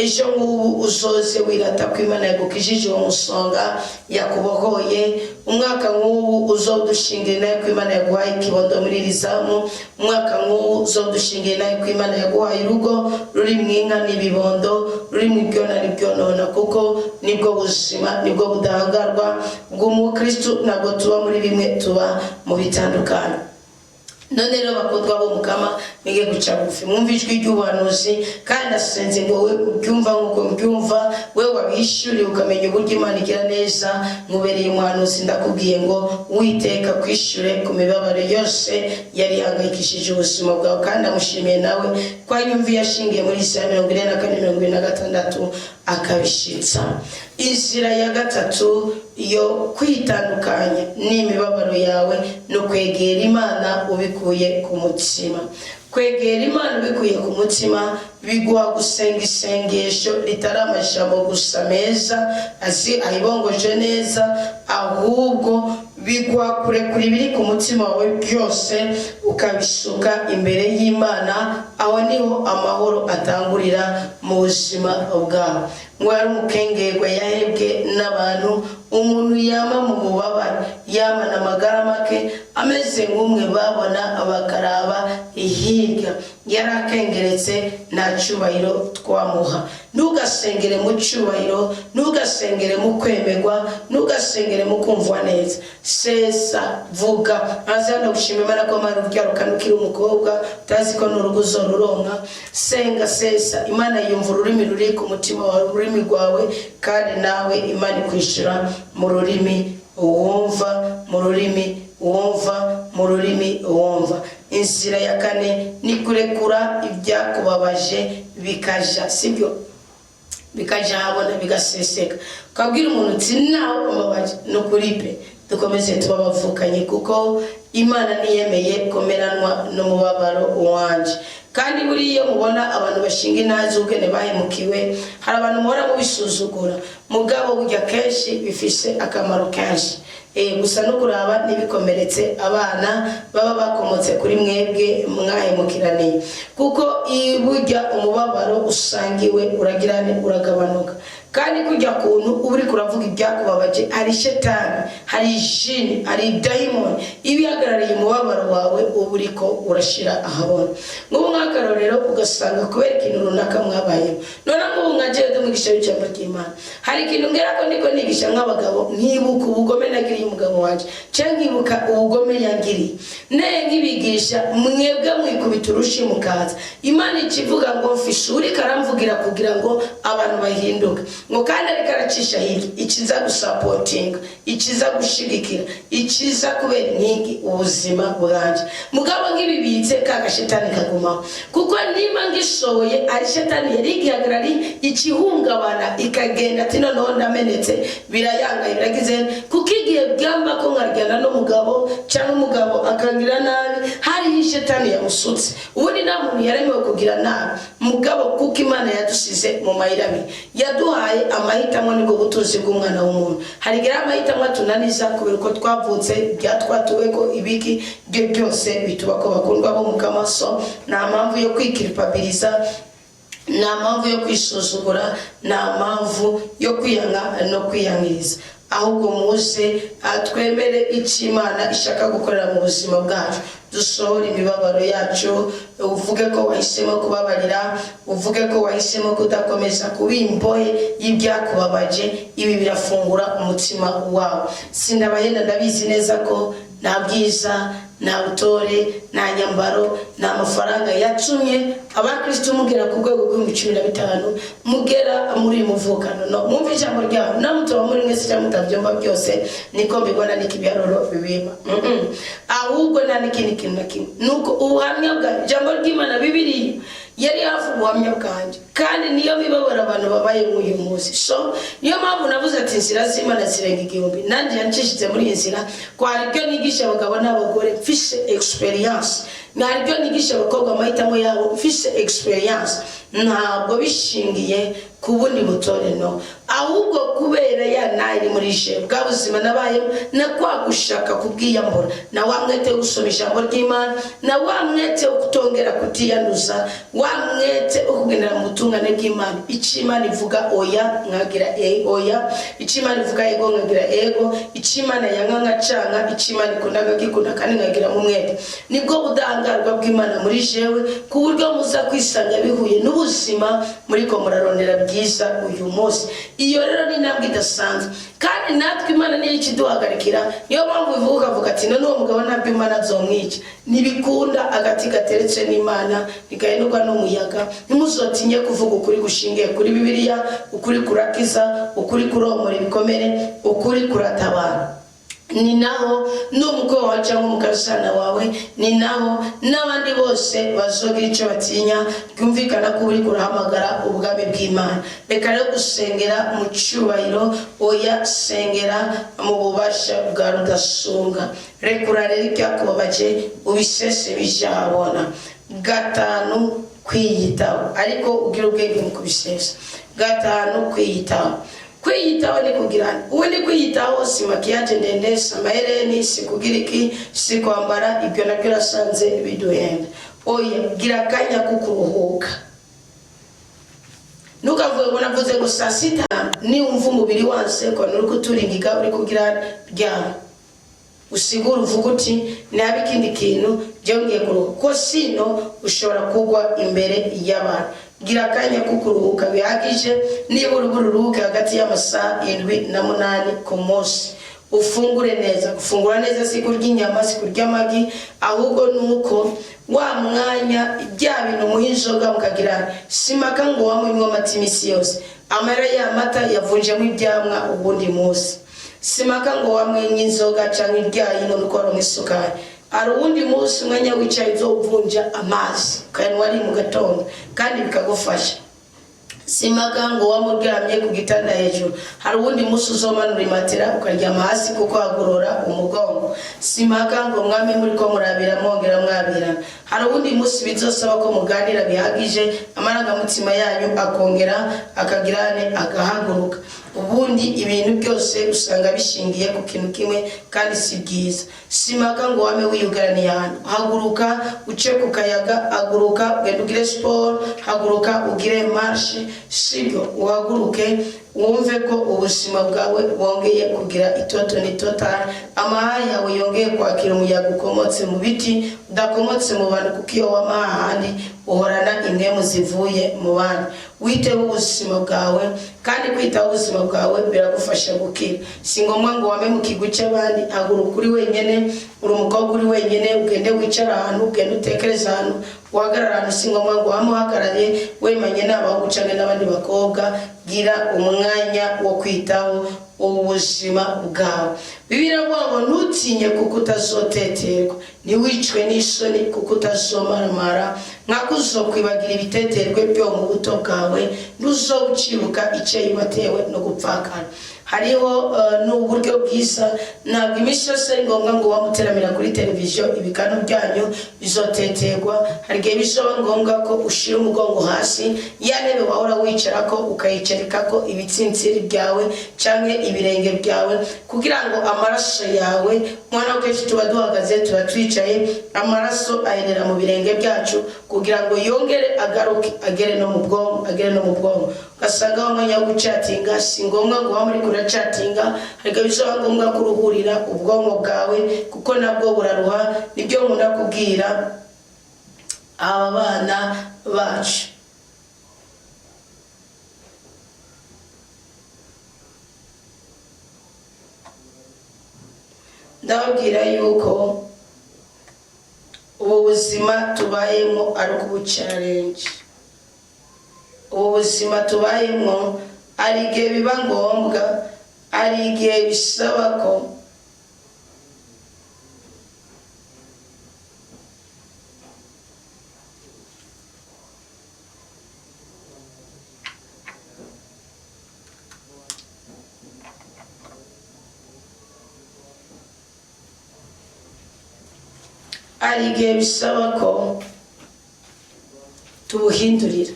S1: ejo nk'ubu uzoze wirata ko Imana yagukijije uwo musonga, yakubohoye. Umwaka nk'ubu uzodushingire nawe ko Imana yaguhaye ikibondo muri iri zamu. Umwaka nk'ubu uzodushingire nawe ko Imana yaguhaye urugo ruri mu inka n'ibibondo, ruri mu ibyona n'ibyonona, kuko nibwo buzima, nibwo budahangarwa bw'umukristu. Ntabwo tuba muri bimwe, tuba mu bitandukanye. None rero, bakundwa bo Mukama, mwige guca bugufi, mwumve ijwi ry'ubuhanuzi. Kandi asenze ngo we ubyumva nk'uko mbyumva, we wabishyuriye ukamenya uburyo Imana igira neza, nkubereye umuhanuzi, ndakubwiye ngo Witeka kwishyure ku mibabaro yose yari ihangayikishije ubuzima bwawe. Kandi amushimiye nawe ko anyumviye, ashingiye muri Isaya 44:46, akabishitsa. Inzira ya gatatu yo kwitandukanya n'imibabaro yawe ni ukwegera Imana ubikuye ku mutima. Kwegera Imana ubikuye ku mutima biguha gusenga isengesho ritari amajambo gusa meza azi ayibongoje neza, ahubwo biguha kurekura ibiri ku mutima wawe byose, ukabisuka imbere y'Imana. Aho niho amahoro atangurira mu buzima bwawe. Ngo yari umukengerwa yahebwe n'abantu, umuntu yama mu bubabare, yamana amagara make, ameze nk'umwe babona bakaraba hirya. Yari akengeretse, nta cyubahiro twamuha. Ntugasengere mu cyubahiro, ntugasengere mu kwemerwa, ntugasengere mu kumvwa neza. Sesa, vuga maze hano gushima Imana ko mara urubyaro kandi ukiri umukobwa utazi ko n'urugo uzoruronka. Senga, sesa. Imana yumva ururimi ruri ku mutima wawe, ururimi rwawe, kandi nawe Imana ikwishyura mu rurimi wumva, mu rurimi wumva, mu rurimi wumva. Inzira ya kane ni kurekura ibyakubabaje bikaja, sibyo, bikaja habona, bigaseseka, ukabwira umuntu uti: "Nawe umbabaje, ni ukuri pe, dukomeze tuba bavukanye, kuko Imana ntiyemeye komeranwa n'umubabaro wanje." Kandi buriya mubona abantu bashinga intazi ubwene bahemukiwe, hari abantu muhora mubisuzugura, mugabo burya kenshi bifise akamaro kenshi. Gusa no kuraba ntibikomeretse abana baba bakomotse kuri mwebwe mwahemukiraniye, kuko burya umubabaro usangiwe uragirane, uragabanuka. Kandi kujya kuntu uba uriko uravuga ibyakubabaje, hari shetani, hari jini, hari dayimoni iba ihagarariye umubabaro wawe uba uriko urashira ahabona. Nk'ubu nk'akarorero, ugasanga kubera ikintu runaka mwabayemo, none nk'ubu nka jewe ndumwigisha w'ijambo ry'Imana, hari ikintu ngera ko ndiko nigisha nk'abagabo, nkibuka ubugome nagiriye umugabo wanje, cyangwa nkibuka ubugome yangiriye, neye nkibigisha, mwebwe mwikubita urushi mukaza. Imana ikivuga ngo mfishe uriko aramvugira kugira ngo abantu bahinduke, ngo kandi ariko aracisha hirya ikiza gusapotinga, ikiza gushigikira, ikiza kubera inkingi ubuzima bwanjye. Mugabo nk'ibibitse, ka gashetani kagumaho, kuko niba ngishoboye ari shetani yari igihagarari, ikihungabana, ikagenda ati: "Noneho ndamenetse, birayangaye, biragize." Kuko igihe byamba ko nkaryana n'umugabo, cyangwa umugabo akagira nabi, hariho ishetani yamusutse. Ubundi nta muntu yaremewe kugira nabi, mugabo kuko Imana yadusize mu mayira abiri, yaduhaye amahitamo, nibwo butunzi bw'umwana w'umuntu. Hari igihe amahitamo atunaniza kubera uko twavutse, byatwatuwe ko ibiki, ibyo byose bituba ko. Bakundwa bo Mukama, so nta mpamvu yo kwikiripabiliza, nta mpamvu yo kwisuzugura, nta mpamvu yo kwiyanga no kwiyankiriza, ahubwo muze twemere icyo Imana ishaka gukorera mu buzima bwacu, dusohore imibabaro yacu. Uvuge ko wahisemo kubabarira, uvuge ko wahisemo kudakomeza kuba imbohe y'ibyakubabaje. Ibi birafungura umutima wawe. Sindabahenda, ndabizi neza ko nta bwiza, nta butore, nta nyambaro, nta mafaranga yatumye abakristo mugera ku rwego rw'15,000, mugera muri uyu muvukano. No mwumve ijambo ryaho, namutoba muri mwese cyangwa mutabyumva byose, niko mbibona, niko ibiharuro bibima. Ahubwo nta n'ikindi kintu na kimwe, nuko ubuhamya bwa ijambo ry'Imana, Bibiliya, yari hafi ubuhamya bwanjye, kandi niyo mibabaro abantu babaye nk'uyu munsi. So niyo mpamvu navuze ati inzira z'Imana zirenga igihumbi. Nanjye yancishije muri iyi nzira, ko hari ibyo nigisha abagabo n'abagore mfise experience, hari ibyo nigisha abakobwa amahitamo yabo mfise experience, ntabwo bishingiye. Ku bundi butore no, ahubwo kubera ya nayo iri muri je, bwa buzima nabayemo, na kwa gushaka kubwiyambura, na wa mwete wo gusoma ijambo ry'Imana, na wa mwete wo kutongera kutiyanduza, wa mwete wo kugendera mu butungane bw'Imana. Icyo Imana ivuga oya, nkagira oya. Icyo Imana ivuga ego, nkagira ego. Icyo Imana yanga, nkacanga. Icyo Imana ikunda, nkagikunda kandi nkagira mu mwete. Nibwo budahangarwa bw'Imana muri jewe, ku buryo muza kwisanga bihuye n'ubuzima muriko murarondera bwiza uyu munsi. Iyo rero ni intambwe idasanzwe, kandi natwe Imana niyo ikiduhagarikira. Niyo mpamvu bivuga ukavuga ati: "None uwo mugabo ntabwo Imana azomwica?" Ntibikunda. Agati gateretse n'Imana ntigahenurwa n'umuyaga. Ntimuzotinye kuvuga ukuri gushingiye kuri Bibiliya. Ukuri kurakiza, ukuri kuromora ibikomere, ukuri kuratabara. Ni naho n'umukwe wawe cyangwa umukazana wawe, ni naho n'abandi bose bazogira icyo batinya. Byumvikana ko uri kurahamagara ubwami bw'Imana. Reka rero gusengera mu cyubahiro, oya, sengera mu bubasha bwa rudasumbwa. Rekura rero ibyakubabaje, ubisese bijahabona. Gatanu, kwiyitaho, ariko ugira ubwenge mu kubisesa. Gatanu, kwiyitaho. Kwiyitaho ni kugira ubundi kwiyitaho si maquillage ndende, si amahereni, si kugira iki, si kwambara ibyo nabyo urasanze biduhenda. Oya, gira akanya ko kuruhuka. Ntukavuge ngo navuze ngo saa sita. Niwumva umubiri wanse, ko uri kuturingiga, uri kugira ryama, usigure uvuga uti: "Naba ikindi kintu byongeye kuruhuka," ko sino ushobora kugwa imbere y'abantu. Gira akanya ko kuruhuka bihagije, niba urubura uruhuke hagati y'amasaha 7 na 8 ku munsi. Ufungure neza. Gufungura neza si kurya inyama, si kurya amagi, ahubwo ni uko wa mwanya bya bintu muha inzoga mukagira simaka ngo wamunywa amata iminsi yose, amara ya mata yavunjemo ibyamwa ubundi munsi. Simaka ngo wamwenye inzoga cyangwa ibyayi none uko waronka isukari. Hari uwundi munsi umwanya wicaye uzovunja amazi ukayanywa ari mu gatondo, kandi bikagufasha. Simaka ngo wamuryamye ku gitanda hejuru. Hari uwundi munsi uzomanura imatera ukaryama hasi, kuko hagorora umugongo. Simaka ngo mwame muri ko murabira mwongera mwabirana. Hari uwundi munsi bizosaba ko muganira bihagije, amarangamutima yanyu akongera akagirane agahaguruka. Ubundi ibintu byose usanga bishingiye ku kintu kimwe, kandi si byiza. Simaka ngo wame wiyugaraniye ahantu. Haguruka uce ku kayaga, haguruka ugende ugire siporo, haguruka ugire marche, sibyo? Uhaguruke wumve ko ubuzima bwawe bwongeye kugira itoto n'itotari, amahaha yawe yongeye kwakira umuyaga ukomotse mu biti, udakomotse mu bantu, kuko iyo wama ahandi uhorana impwemu zivuye mu bandi. Witeho ubuzima bwawe, kandi kwitaho ubuzima bwawe biragufasha gukira. Si ngombwa ngo wame mu kigo cy'abandi. Haguruka uri wenyine, uri umukobwa uri wenyine, ugende wicara ahantu, ugende utekereze ahantu, uhagarara ahantu. Si ngombwa ngo wame uhagarariye wemanye n'abahungu cyangwa n'abandi bakobwa. Gira umwanya wo kwitaho ubuzima bwawe. Bibiliya iravuga ngo: "Ntutinye kuko utazoteterwa, ntiwicwe n'isoni kuko utazomaramara, nkako uzokwibagira ibiteterwe byo mu buto bwawe, ntuzowucibuka icyo watewe no gupfakara." Hariho n'uburyo bwiza. Ntabwo iminsi yose ari ngombwa ngo wamuteramira kuri televiziyo. Ibikanu byanyu bizoteterwa. Hari igihe bizoba ngombwa ko ushira umugongo hasi, ya ntebe wahora wicarako ukayicarikako ibitsintsiri byawe cyangwa ibirenge byawe, kugira ngo amaraso yawe, mwana, kenshi tuba duhagaze, tuba twicaye, amaraso aherera mu birenge byacu, kugira ngo yongere agaruke agere no mu bwonko, agere no mu bwonko. Ugasanga wa mwanya wo gucatinga, si ngombwa ngo waba muri kuracatinga. Hari igihe bizaba ngombwa kuruhurira ubwonko bwawe, kuko nabwo buraruha. Nibyo nkunda kubwira aba bana bacu. Ndababwira yuko ubu buzima tubayemo ari ukubucarenje. Ubu buzima tubayemo, hari igihe biba ngombwa, hari igihe bisaba ko hari igihe bisaba ko tubuhindurira.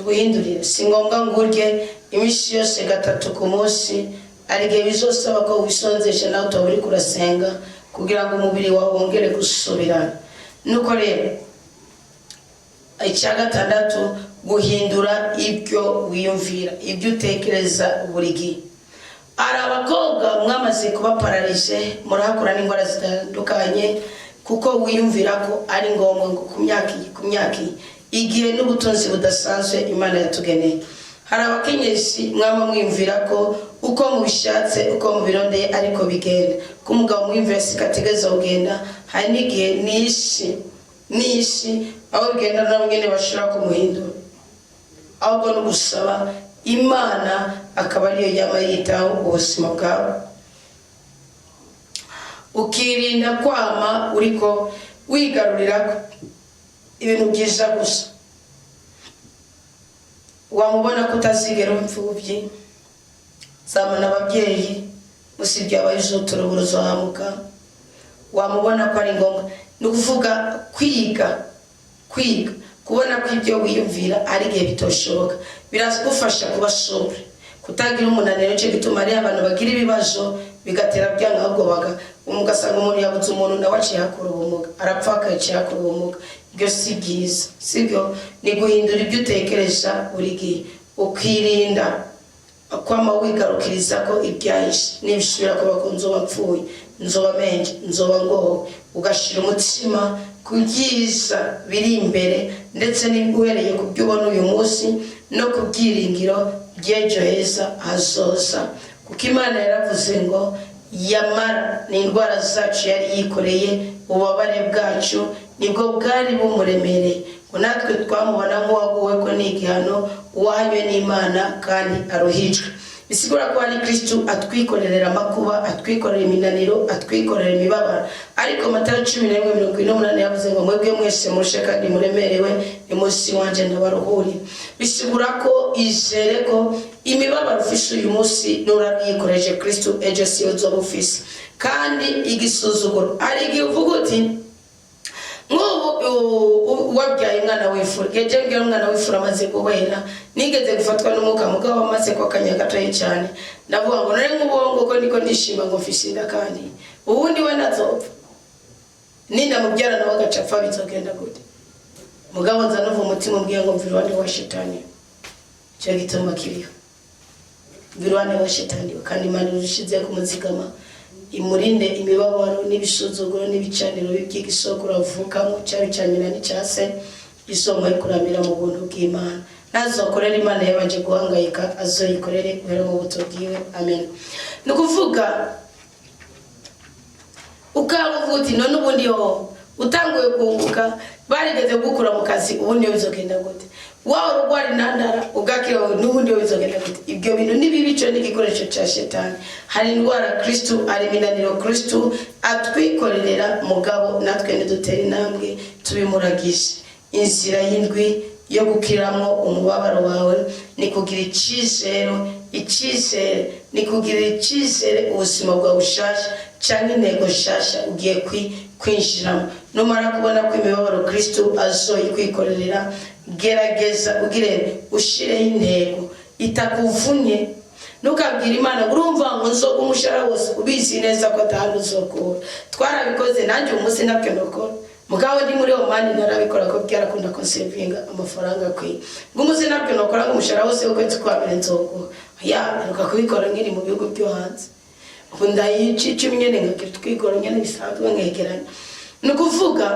S1: Tuguhindurire. Si ngombwa ngo urye iminsi yose gatatu ku munsi. Hari igihe bizosaba ko wisonzesha nawe utaba uriko urasenga, kugira ngo umubiri wawe wongere gusubirana. Nuko rero, icya gatandatu, guhindura ibyo wiyumvira, ibyo utekereza buri gihe. Hari abakobwa mwamaze kuba paralysé, murahakura n'indwara zitandukanye, kuko wiyumvira ko ari ngombwa ngo ku myaka iyi, ku myaka iyi, igihe n'ubutunzi budasanzwe Imana yatugeneye. Hari abakenyezi mwaba mwiyumvira ko uko mubishatse, uko mubirondeye, ariko bigenda. Ko umugabo mwiyumvira siko ategereza kugenda. Hari n'igihe n'isi n'isi aho bigenda nabo nyine bashobora kumuhindura. Ahubwo no gusaba Imana akaba ariyo yaba yitaho ubuzima bwawe, ukirinda kwama uriko wigarurira ibintu byiza gusa. Wamubona ko utazigera imfubyi, zamana ababyeyi, usibye abayizutura uruzamuka. Wamubona ko ari ngombwa, ni ukuvuga kwiga, kwiga kubona ko ibyo wiyumvira ari igihe bitoshoboka. Biragufasha kuba sobre, kutagira umunaniro. Nicyo gituma hariho abantu bagira ibibazo bigatera byanga, ahubwo baga ugasanga umuntu yabuze umuntu, nawe aciye hakura ubumuga, arapfa akaciye hakura ubumuga. Ibyo si byiza, sibyo? Ni guhindura ibyo utekereza buri gihe, ukirinda kwama wigarukiriza ko ibyahise: nibisubira kuba ko nzoba mpfuye, nzoba menje, nzoba ngowe. Ugashyira umutima ku byiza biri imbere, ndetse uhereye ku byo ubona uyu munsi no ku byiringiro by'ejo heza hazoza. Kuko Imana yaravuze ngo yamara ni indwara zacu yari yikoreye, ububabare bwacu nibwo bwari bumuremereye, ngo natwe twamubona nk'uwaguwe ko ni igihano, uwahanywe n'Imana kandi aruhijwe. Bisigura ko hari Kristu atwikorerera amakuba, atwikorera iminaniro, atwikorera imibabaro. Ariko Matayo 11:48 yavuze ngo: "Mwebwe mwese murushe kandi muremerewe, ni munsi wanje ndabaruhurira." Bisigura ko izere ko imibabaro ufise uyu munsi, nurabyikoreje Kristu, ejo siyo uzoba ufise. Kandi igisuzuguro, hari igihe uvuga uti nk'ubu wabyaye umwana w'imfura. Keje mbwira umwana w'imfura amaze guhera, nigeze gufatwa n'umwuka, mugabo amaze kwa akanya gatoya cyane, ndavuga ngo none nk'ubu nguko niko ndishima ngo mfise inda, kandi ubundi we nazopfa, nindamubyara nawe agaca apfa, bizogenda gute? Mugabo nza numva umutima umbwiye ngo mva iruhande wa Shetani. Icyo gituma kiriho, mva iruhande wa Shetani. Kandi Imana irushize kumuzigama, imurinde imibabaro n'ibisuzuguro n'ibicaniro by'igisokuru avukamo, cyaba icya nyina n'icya se. Isonga yo kuramira mu buntu bw'Imana, ntazokorere Imana yabanje guhangayika, azoyikorere guhera mu buto bwiwe. Amen. Ni ukuvuga ukaba uvuga uti none ubundi yo utanguye kunguka, barigeze gukura mu kazi, ubundi yo bizogenda gute? Waba urwara intandara ugakira, n'ubundi yo bizogenda gute? Ibyo bintu ni bibi, cyo ni igikoresho cya Shetani. Hari indwara Kristu, hari iminaniro Kristu atwikorerera, mugabo natwe ntidutera intambwe tubimuragije. Inzira y'indwi yo gukiramo umubabaro wawe ni kugira icyizero. Icyizere ni kugira icyizere ubuzima bwawe bushasha cyangwa intego nshasha ugiye kwinjiramo. Numara kubona ko imibabaro Kristu azoyikwikorerera, gerageza ugire ushireho intego itakuvunye. Ntukabwire Imana ngo urumva ngo nzoga umushahara wose, ubizi neza ko atahandi uzokura. Twarabikoze, nanjye uyu munsi ntabyo nokora. Mugabo ndi muri Omani narabikora, ko byarakunda ko nsevinga amafaranga akwiye. Ngo umunsi ntabyo nokora, ngo umushahara wose w'ukwezi kwa mbere nzoguha ya, mperuka kubikora nkiri mu bihugu byo hanze. Ubu ndayica icumi nyene, nkagira twigoro nyene bisanzwe, nkegeranya. Ni ukuvuga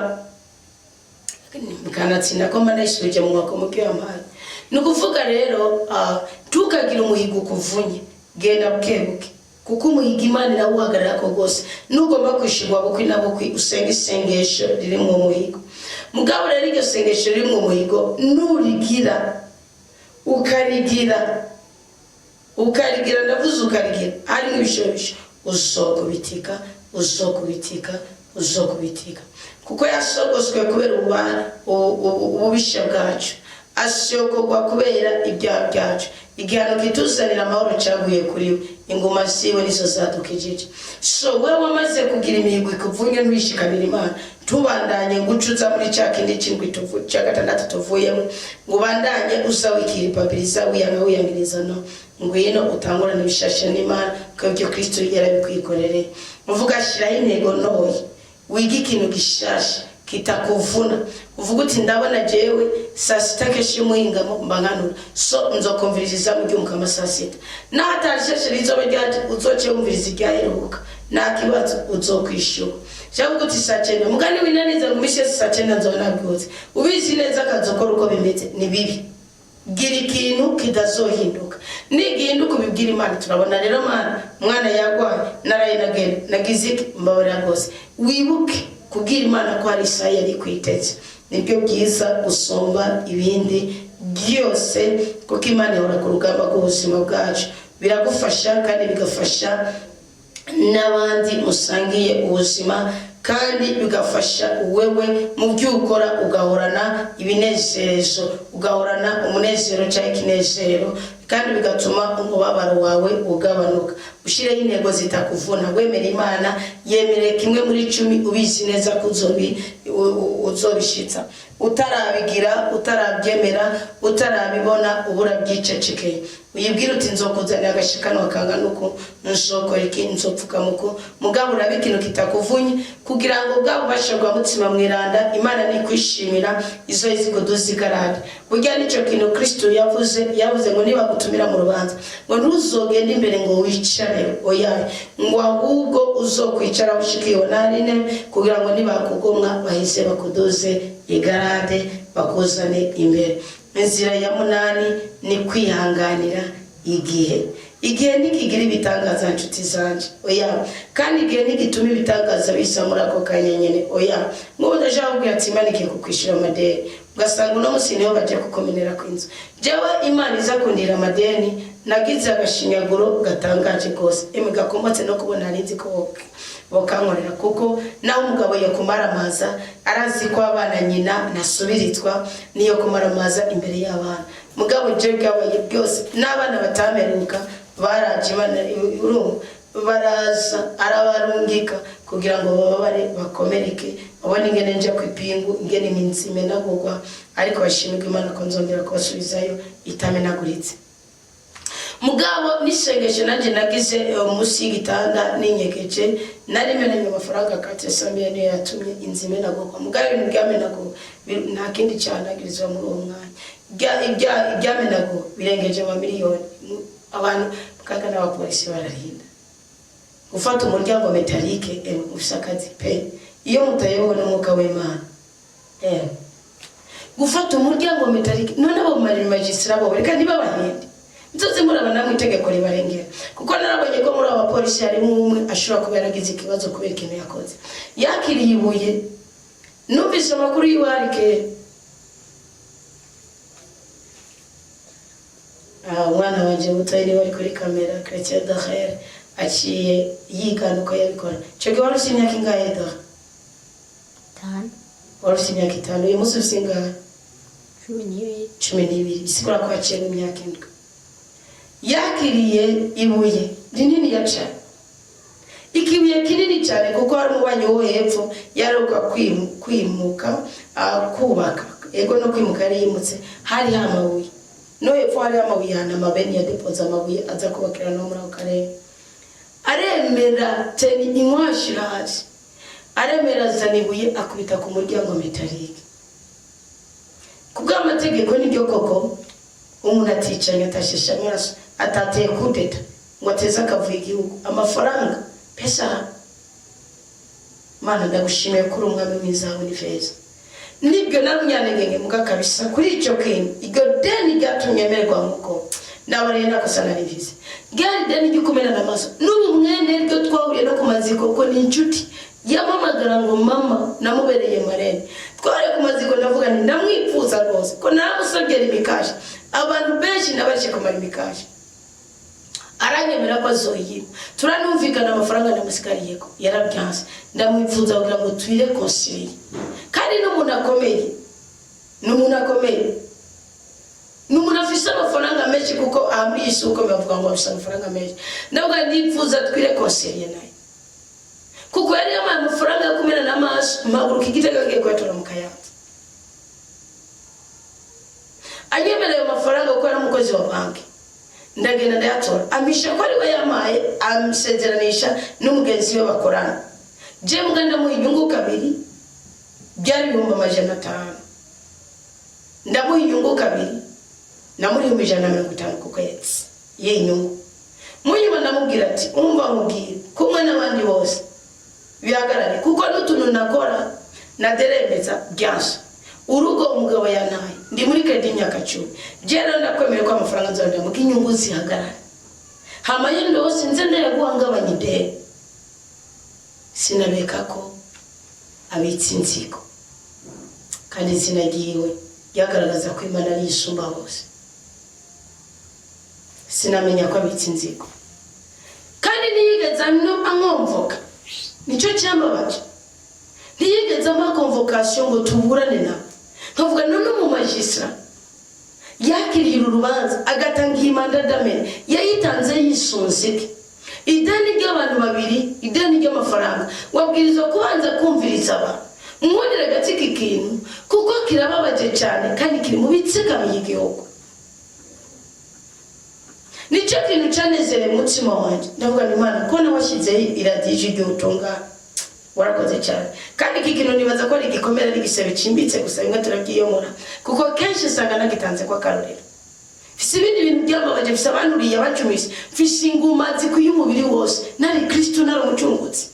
S1: kanatsinda ko mba ndayisubije mu mwaka muke yampaye. Ni ukuvuga rero, ntukagire umuhigo ukuvunye, genda buke buke, kuko umuhigo Imana irawuhagarara ko rwose. Nugomba kwishurwa bukwi na bukwi, usenga isengesho riri mu muhigo. Mugabo rero iryo sengesho riri mu muhigo, nurigira ukarigira ukarigira, ndavuze ukarigira harimo ibishobisho, uzokubitika, uzokubitika, uzokubitika, kuko yasogoswe kubera ububisha bwacu. Asyokorwa kubera ibyaha byacu, igihano kituzanira amahoro cyaguye kuri we, inguma ziwe nizo zadukijije. So wewe wamaze kugira imihigo ikuvunye, ntiwishikanire Imana, ntubandanye ngo uce uza muri cya kindi cy'indwi cya gatandatu tuvuyemo, ngo ubandanye uza wikiripabiliza, wiyanga, wiyangiriza. No ngwino utangurane ibishashe n'Imana, kuko ibyo Kristo yarabikwikorereye. Uvuga, shyiraho intego ntoya, wiga ikintu gishasha kitakuvuna. Uvuga uti: "Ndabona jewe saa sita kenshi y'umuhingamo mba nkanura, so nzokumviriza mu ry'umukama saa sita." Naho atarishashe rizoba ryaje, uzoce wumviriza iryaheruka, nta kibazo, uzokwishyura. Cyangwa uti saa cyenda, mugani winaniza ngo iminsi yose saa cyenda nzoba nabyutse, ubizi neza akazi ukora uko bimeze ni bibi. Gira ikintu kidazohinduka, nigihinduka ubibwira Imana. Turabona rero, Mana, umwana yagwaye, naraye nagenda nagize iki, mbabarira rwose. Wibuke kubwira Imana ko hari isaha yari kwiteze, nibyo byiza gusumba ibindi byose, kuko Imana ihora ku rugamba rw'ubuzima bwacu. Biragufasha kandi bigafasha n'abandi musangiye ubuzima, kandi bigafasha wewe mu byo ukora, ugahorana ibinezerezo, ugahorana umunezero cyangwa ikinezero, kandi bigatuma umubabaro wawe ugabanuka. Ushyireho intego zitakuvuna, wemera Imana, yemereye kimwe muri cumi, ubizi neza ko uzobishitsa. Utarabigira, utarabyemera, utarabibona, uba urabyicecekeye. Uyibwira uti: "Nzokuzanira agashikanwa kangana uku, nzokora iki, nzopfukama uku." Mugabo urabe ikintu kitakuvunye, kugira ngo bwa bubasha bwa Mutima Mweranda, Imana nikwishimira, izo zikuduza igarade. Burya nicyo kintu Kristo yavuze. Yavuze ngo niba gutumira mu rubanza, ngo ntuzogende imbere ngo wicare, oya, ngo ahubwo uzokwicara ushikiwe narine, kugira ngo nibakugomwa bahise bakuduze igarade, bakuzane imbere. Inzira ya munani ni kwihanganira igihe. Igihe ntikigira ibitangaza, nshuti zanje, oya. Kandi igihe ntigituma ibitangaza biza muri ako kanya nyene, oya. Nk'ubu ndashaka kubwira ati Imana igiye kukwishyura amadeni, ugasanga uno munsi niho bagiye kukumenera ku inzu. Jewe Imana iza kundira amadeni, nagize agashinyaguro gatangaje rwose, emwe gakomotse no kubona nari ko bokankorera, kuko naho umugabo yo kumaramaza arazi ko abana nyina nasubirizwa, niyo kumaramaza imbere y'abana. Mugabo je byabaye byose, n'abana batameruka baraje, urumva, baraza arabarungika kugira ngo bababare, bakomereke, babone ingene nja ku ipingu, ingene iminsi imenagurwa. Ariko bashimirwa Imana ko nzongera kubasubizayo itamenaguritse. Mugabo n'isengesho nanjye nagize munsi y'igitanda ninyegeje, nari menanye amafaranga kate samiya, niyo yatumye inzu imenagurwa. Mugabo ibintu byamenagurwa nta kindi cyanagirizwa muri uwo mwanya. Ibyamenagurwa birengeje amamiliyoni. Abantu kaga n'abapolisi bararinda gufata umuryango métallique. Ufise akazi pe iyo mutayobowe n'Umwuka w'Imana. Gufata umuryango métallique, none abo magistrat bo reka ntibabahende, nzoze muraba namwe itegeko ribarengera, kuko narabonye ko muri abo bapolisi harimo umwe ashobora kuba yaragize ikibazo kubera ikintu yakoze, yakiriye ibuye. Numvise amakuru yiwe hari kera. Ah, umwana wanje mutoyi niwe ari kuri kamera, Chrétien Daher, aciye yigana uko yabikora. Ico gihe wari ufise imyaka ingahe, Daher?
S2: 5.
S1: Wari ufise imyaka 5. Uyu munsi ufise ingahe?
S2: 12.
S1: 12, bisigura ko yaciyemo imyaka 7. Yakiriye ibuye rinini cane, ikibuye kinini cyane, kuko hari umubanyi wo hepfo yaruka kwimuka, kubaka, ego no kwimuka yari yimutse, hariho amabuye no hepfo, hariho amabuye ahantu amabeni ya depoza amabuye aza kubakira no muri ako karere. Aremera teni inkwashira hasi, aremera azana ibuye akubita ku muryango métallique. Kubw'amategeko nibyo koko, umuntu aticanye, atasheshe amaraso, atateye kudeta ngo ateze akavuyo igihugu, amafaranga pesa. Mana, ndagushimiye ko uri umwami w'izahabu n'ifeza. Nibyo, narunyanegenge muga kabisa kuri icyo kintu. Iryo deni ryatumye merwa nkuko nabariye, nakosa nari mfise, ryari deni ry'ukumenana amaso. N'ubu mwene ryo twahuriye no ku maziko, kuko ni inshuti yamamagara ngo mama, namubereye marene. Twari ku maziko, ndavuga nti ndamwipfuza rwose, ko namusabye Lumicash. Abantu benshi nabaje kumara Lumicash, aranyemera ko azoyima, turanumvikana, amafaranga ndamusigariyeko, yarabyanse. Ndamwipfuza kugira ngo twiréconcilie, kandi n'umuntu akomeye, ni umuntu akomeye. Ni umuntu afise amafaranga menshi, kuko aha muri iyi soko bavuga ngo afise amafaranga menshi. Ndavuga nipfuza twiréconcilier naye, kuko yari yampaye amafaranga yo kumena n'amaso, mpaguruka i Gitega ngiye kuyatora mu Kayanza. Anyemereye ayo mafaranga kuko yari umukozi wa banki. Ndagenda ndayatora, ampisha ko ari we yampaye, amusezeranisha n'umugenzi we bakorana. Je mbwa ndamuha inyungu kabiri, byari 500,000. Ndamuha inyungu kabiri, namuha 150,000 ku kwezi y'inyungu. Munyuma ndamubwira ati: "Umva nkubwire, kumwe n'abandi bose bihagarare, kuko n'utuntu nakora naderembeza byanse urugo. Umugabo yantaye, ndi muri crédit y'imyaka 10. Je rero ndakwemeye ko amafaranga nzarondera muko inyungu zihagarare, hama yendose nze ndayaguha ngabanya ideni." Sinabeka ko abitse inzigo, kandi izina ryiwe ryagaragaza ko Imana ari isumba hose. Sinamenya ko abitse inzigo, kandi ntiyigeze anconvoqua. Nicyo cyambabaje, ntiyigeze ampa convocation ngo tuburane nawe. Nkavuga none mu magistrat yakiriye uru rubanza, agatanga iyi mandat d'amener, yayitanze yisunze ke? Ideni ry'abantu babiri, ideni ry'amafaranga, wabwirizwa kubanza kumviriza abantu. Mwonere agatsiko ikintu, kuko kirababaje cyane kandi kiri mu bitsikamiye igihugu. Nicyo kintu cyanezereye umutima wanjye. Ndavuga ni Imana ko nawe washyizeho iradiyo Ijwi Ry'Ubutungane, warakoze cyane. Kandi iki kintu nibaza ko ari igikomere, ari igisebe cyimbitse, gusa bimwe turabyiyomora, kuko kenshi usanga nagitanze ko akarorero. Mfise ibindi bintu byambabaje, mfise abanuriye, abacumise, mfise inguma zikwiye umubiri wose. Nari Kristo, nari umucunguzi.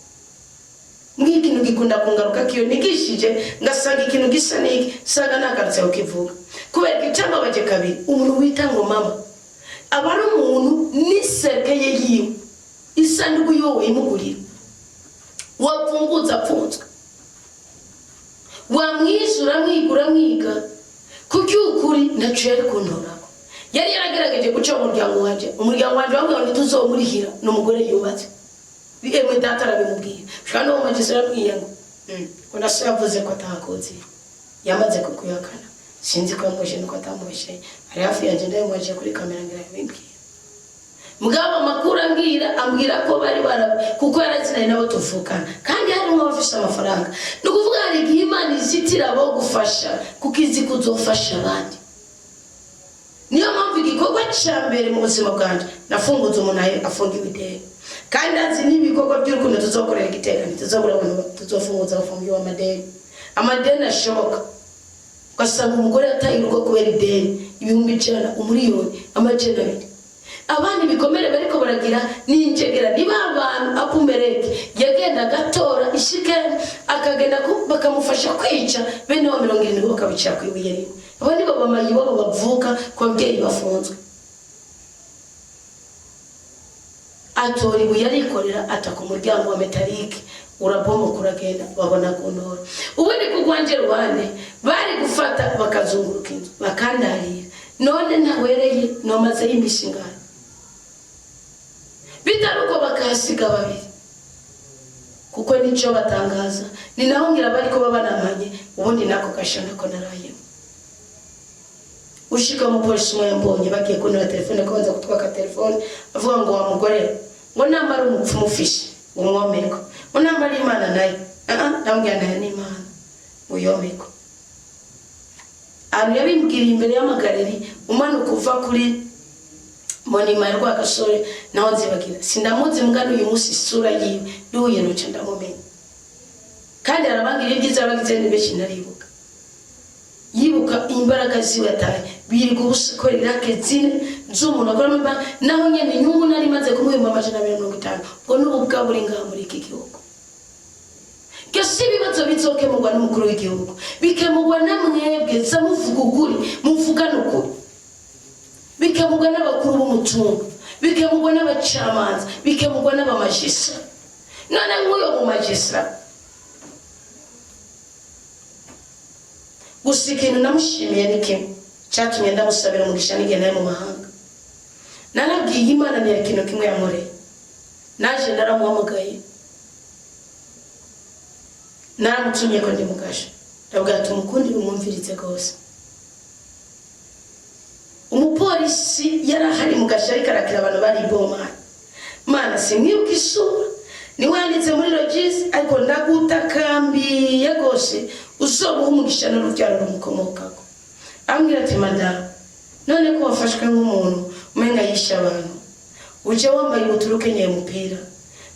S1: Mbwiye ikintu gikunda kungaruka kiyo nigishije, ngasanga ikintu gisa n'iki, nsanga nagarutse kukivuga kubera ko icyambabaje kabiri. Umuntu wita ngo mama aba ari umuntu n'icercueil yiwe, isanduku yiwe wayimugurira, wapfunguza apfunzwe, wamwishyura, mwiga mwiga. Ku by'ukuri ntacyo yari kuntorako. Yari yaragerageje guca umuryango wanje. Umuryango wanje wambwira ngo ntituzomurihira, ni umugore yubatse. Emwe, data arabimubwira, ushobora n'uwo magisi aramubwiye ngo ngo na so yavuze ko atahakoze, yamaze kukuyakana. Sinzi ko yamubeshe nuko atamubeshe, ari hafi yanjye, ndayamubajije kuri kamera ngira yabimbwira. Mugabo amakuru ambwira ko bari bara, kuko yarazinanye nabo tuvukana, kandi harimo abafise amafaranga. Ni ukuvuga hari igihe Imana izitira abo gufasha kuko izi kuzofasha abandi. Niyo mpamvu igikorwa cya mbere mu buzima bwanjye nafunguze umuntu afungiwe ideni, kandi azi n'ibikorwa by'urukundo tuzokorera igitega, ntituzobura abantu tuzofunguza bafungiwe amadeni. Amadeni ashoboka, ugasanga umugore yataye urugo kubera ideni, 100,000, 1,000,000, 200,000. Abandi ibikomere bariko baragira n'injegera niba abantu. Apumereke yagenda agatora ishikeni, akagenda bakamufasha kwica bene wa 70, bakabicira ku ibuye rimwe. Abo nibo bamayibobo bavuka ku babyeyi bafunzwe. Atora ibuye arikorera, ataka umuryango wa métallique, urabomoka, uragenda, babona kuntora. Ubundi ku rwanjye ruhande bari gufata bakazunguruka inzu bakandarira, none ntawereye nomazeyo imishingano, bitari uko bakahasiga babiri, kuko nicyo batangaza. Ni naho ngira bari kuba banamanye. Ubundi nako gashana ko narayemo ushika, umupolisi umwe yambonye bagiye kuntora telefone, ko banza kutwaka telefone, avuga ngo: "Wa mugore," ngo, "nambara umupfumu ufishe umwomeko, ngo nambara Imana nayo." Ah, ndamubwira nayo ni Imana uyomeko. Ahantu yabimbwiriye imbere y'amagaleries, umanuka uva kuri monument ya Rwagasore, naho nzibagira. Sindamuzi mbwa uyu munsi, isura yiwe duhuye nuca ndamumenya. Kandi arabangira ibyiza yabagize ni benshi, ntaribuka yibuka imbaraga ziwe ataye birirwa ubusa kubera irake zine z'umuntu akoramo imbaraga. Naho nyene inyungu nari maze kumuhemba 250. Ubwo n'ububwa buri ngaha muri iki gihugu. Ibyo si ibibazo bizokemurwa n'umukuru w'igihugu, bikemurwa na mwebwe. Za muvuga ukuri, muvugane ukuri. Bikemurwa n'abakuru b'umutungo, bikemurwa n'abacamanza, bikemurwa n'abamagistrat. None nk'uyo mu magistrat gusa, ikintu namushimiye ni kimwe cyatumye ndamusabira umugisha n'igihe nari mu mahanga. Narabwiye Imana ntiyari ikintu kimwe yankoreye. Naje naramuhamagaye, naramutumye ko ndi mugasha, ndabwira ati: "Umukundire, umwumvirize rwose." Umupolisi yari ahari mu gasho, ariko arakira abantu bari bomani. Mana, simwibuka isura, niwe yanditse muri registre, ariko ndagutakambiye rwose uzobuha umugisha n'urubyaro rumukomokako. Ambwira ati: "Madamu, none ko wafashwe nk'umuntu umenga yishe abantu, uje wambaye ubutura, ukenyeye umupira,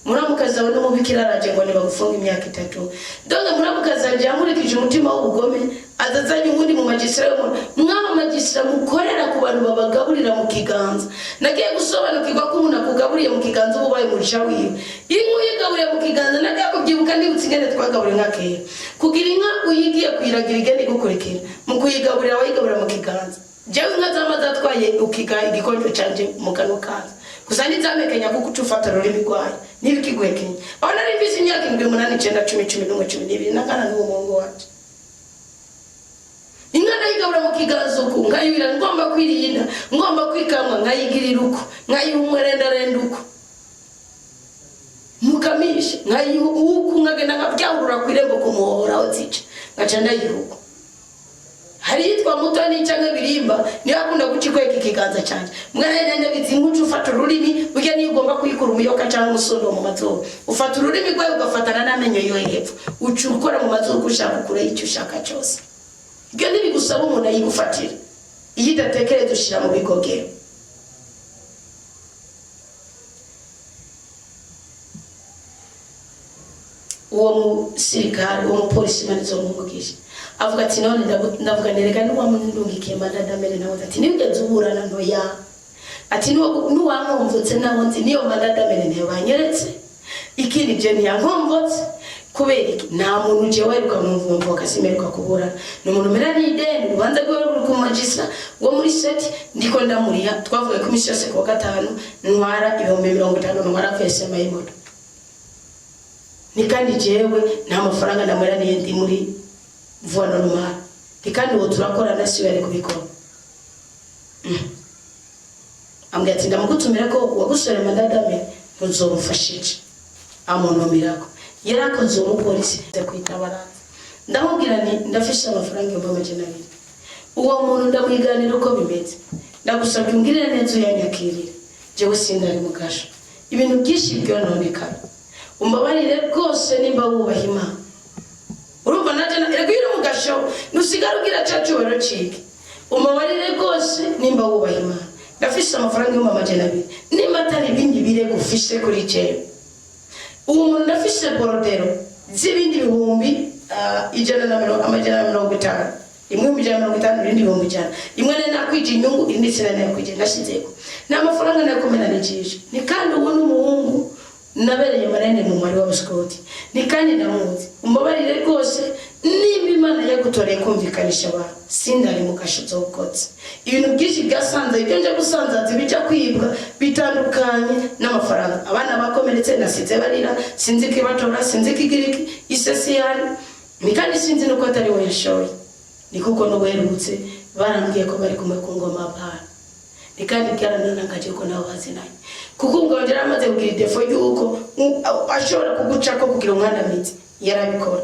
S1: muramukazi wawe n'umubikira araje ngo nibagufunga imyaka 3?" Donc muramukazi wanje yankurikije umutima w'ubugome, azazanye uwundi mu magistrat y'umuntu. Mwaba magistrat mukorera ku bantu babagaburira mu kiganza. Nagiye gusobanukirwa ko umuntu akugaburiye mu kiganza uba ubaye umuja wiwe. Inka uyigaburiye mu kiganza, nagiye kubyibuka nibutse ingene twagaburira inka kera. Kugira inka uyigiye kuyiragira igenda igukurikira, mu kuyigaburira wayigaburira mu kiganza. Jewe inka zama zatwaye ukiga igikonjo canje mu kanwa kazo gusa, ntizamekenya kuko uca ufata ururimi rwayo ntibikiguhekenya. Aho nari mfise imyaka 7, 8, 9, 10, 11, 12, nangana n'uwo muhungu wanje. Inka ndayigabura mu kiganza uku, nkayibira ngomba kwirinda, ngomba kwikamwa, nkayigirira uku, nkayiha umwerendarenda uku, mukamisha nkayiha uku, nkagenda nkabyahurura ku irembo kumuhora aho zica, ngaca ndayiha uku. Hari yitwa Mutoni cyangwa Birimba, niyo akunda guca ikweka ikiganza cyanjye. Mwana, ndabizi, nkuca ufata ururimi. Burya niyo ugomba kuyikura umuyoka cyangwa umusundo mu mazuru, ufata ururimi rwawe ugafatana n'amenyo yo hepfo, uca ukora mu mazuru uko ushaka, ukure icyo ushaka cyose. Ibyo ntibigusaba umuntu ayigufatira. Iyo idatekereza ushyira mu bigogero. Uwo musirikare, uwo mupolisi, Imana izomumugisha, avuga ati: "None ndavuga nereka n'uwamundungikiye mandat d'amener nawe." Ati: "Nigeze uburana?" "Ntoya." Ati: "N'uwankomvutse naho nzi niyo mandat d'amener ntiyo banyeretse. Ikindi, je ntiyankomvotse. Kubera iki? Nta muntu jewe aheruka mwumvoka, simeruka kuburana. Ni umuntu mera n'ideni, urubanza rwiwe ruri ku magistrat wo muri seti, ndiko ndamuriha. Twavuye ko imisi yose kuwa gatanu ntwara 50,000, ntwara versement y'imoto. Ni kandi jewe nta mafaranga ndamuraniye, ndi muri voie normale. Ni kandi uwo turakorana siwe yari kubikora." Ambwira ati: "Ndamugutumira ko uwagusore mandat d'amener ntuzomufashije." Amuntumirako yarakoze uwo mupolisi kwitabaranza. Ndamubwira nti: "Ndafise amafaranga 200,000. Uwo muntu ndamwiganira uko bimeze. Ndagusabye umbwirire neza, uyanyakirire. Jewe sindari mu gasho, ibintu byinshi byononekara. Umbabarire rwose nimba wubaha Imana." Urumva naje erega iyo uri mu gasho ntusigara ugira ca cyubahiro cike. "Umbabarire rwose nimba wubaha Imana. Ndafise amafaranga 200,000. Nimba atari ibindi birego ufise kuri jewe, uwo muntu, ndafise bordereau z'ibindi bihumbi ijana na mirongo, 150, imwe 150, irindi 100,000. Rimwe nari nakwije inyungu, irindi sinari nakwije. Ndashizeko ni amafaranga nakomenanijishe. Ni kandi uwo n'umuhungu nabereye marraine mu mwari w'abasikoti, ni kandi ndamuzi. Umbabarire rwose nimba Imana yagutoreye kumvikanisha abantu, sindari mu kasho zokotse. Ibintu byinshi byasanze, ibyo nje gusanzaza bijya kwibwa bitandukanye n'amafaranga. Abana bakomeretse, nasize barira, sinzi kibatora, sinzi kigiriki isesiyari. Ni kandi sinzi nuko atari we yashoye, ni kuko n'ubuherutse barambwiye ko bari kumwe ku ngoma bara. Ni kandi byarananangaje ko nabo bazinanye, kuko ubwo yari amaze kugira i défaut y'uko ashobora kugucako kugira umwandamizi, yarabikora.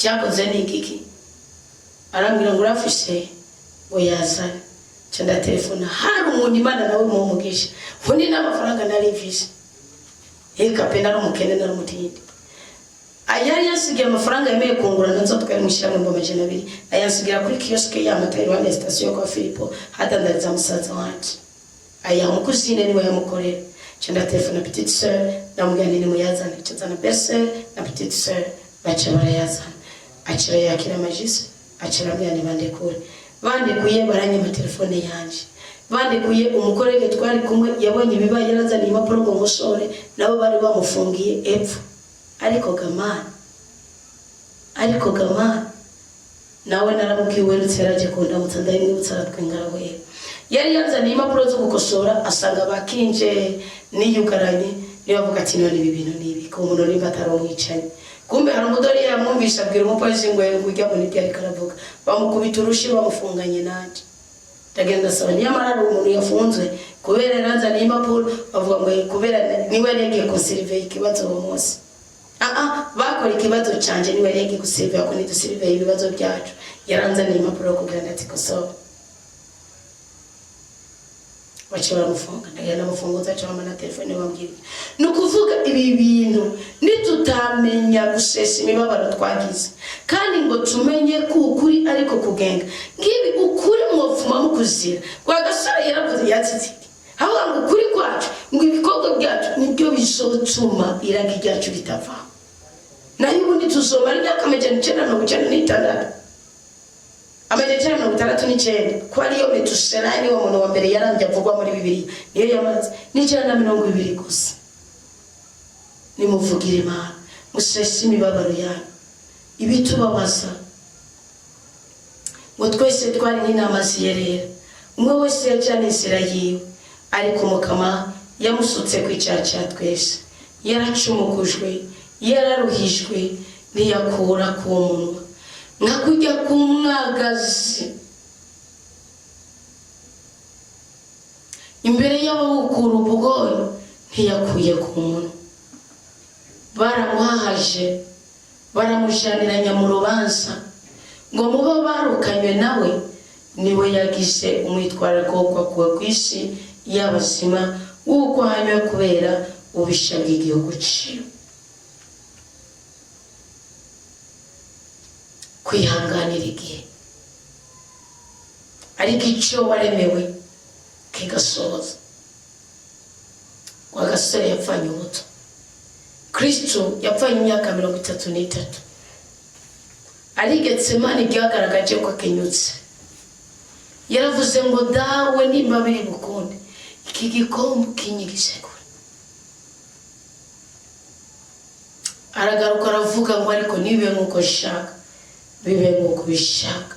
S1: Icyakoze ni igiki? Arambwira ngo urafise ngo yazane. Nca ndatelefona, hari umuntu, Imana nawe mumugisha, undi n'amafaranga nari mfise, eka pe, nari umukene, nari umutindi. Yari yansigiye amafaranga yemeye kungurana nzotwara mu ishyirahamwe 200,000, ayansigira kuri kiosque y'amata iruhande ya sitasiyo kwa Filipo, hadandariza musaza wanje, aya umukuzine niwe yamukorera. Nca ndatelefona petite sœur, ndamubwira nti nimuyazane. Nca nzana belle sœur na petite sœur, baca barayazana, acira yakira amajisi, acira ambwira nti bandekure. Bandekuye, baranyima telefone yanje. Bandekuye, umu collègue twari kumwe yabonye ibibaye, yarazaniye impapuro ngo nkosore, nabo bari bamufungiye epfo. Ariko gamani, ariko gamani nawe naramubwiye, uwerutse yaraje kundamutsa, ndabimwibutsa, aratwenga, arahwera. Yari yanzaniye impapuro zo gukosora, asanga bakinje niyugaranye. Niyo avuga ati: "None ibi bintu ni ibi ko umuntu nimba atari umwicanyi?" Kumbe hari umudori yamwumvisha, abwira umupolisi ngo ujya mu nibyo ariko aravuga. Bamukubita urushi, bamufunganye nanje. Ndagenda ndasaba, nyamara hari umuntu yafunzwe kubera yaranzaniye impapuro. Bavuga ngo kubera niwe yari yagiye konserive ikibazo uwo munsi. Bakora ikibazo canje, niwe yari yagiye guserive, ko niduserive ibibazo byacu. Yaranzaniye impapuro kugira ngo atikosore. Baca baramufunga, ndagenda ndamufunguza, aca na telefone bambwira. Ni ukuvuga ibi bintu nitutamenya gusesa imibabaro twagize, kandi ngo tumenye ko ukuri ariko kugenga ngibi ukuri mwopfuma mukuzira. Rwagasore yaravuze yatsitsike avuga ngo ukuri kwacu, ngo ibikorwa byacu nibyo bizotuma iragi ryacu ritavaho, naho ubundi tuzomara imyaka 996, 969, ko ariyo Metusela, niwo muntu wa mbere yarambye avugwa muri Bibiliya, niyo yamaze n'120 gusa. Nimuvugire Imana, musese imibabaro yanyu, ibitubabaza, ngo twese twari nk'intama ziyerera, umwe wese yajana inzira yiwe, ariko Umukama yamusutse ku icyaha cya twese. Yaracumukujwe, yararuhijwe, ntiyakura ku munwa, nka kujya k'umwagazi imbere y'abawukura ubwoya, ntiyakuye ku munwa. Baramuhahaje, baramujaniranya mu rubanza, ngo mubo barukanywe nawe niwe yagize umwitwarariko wo kwakuwe ku isi y'abazima, w'uko ahanywe kubera ububisha bw'igihugu ciwe. Kwihanganira igihe, ariko icyo waremewe kigasohoza. Rwagasore yapfanye ubuto, Kristo yapfanye imyaka 33. Arigetse Imana ryagaragaje ko akenyutse. Yaravuze ngo: "Dawe, nimba biri bukunde, iki gikombe ukinyigishe kure." Aragaruka aravuga ngo: "Ariko ntibibe nk'uko nshaka, bibe nk'uko ubishaka."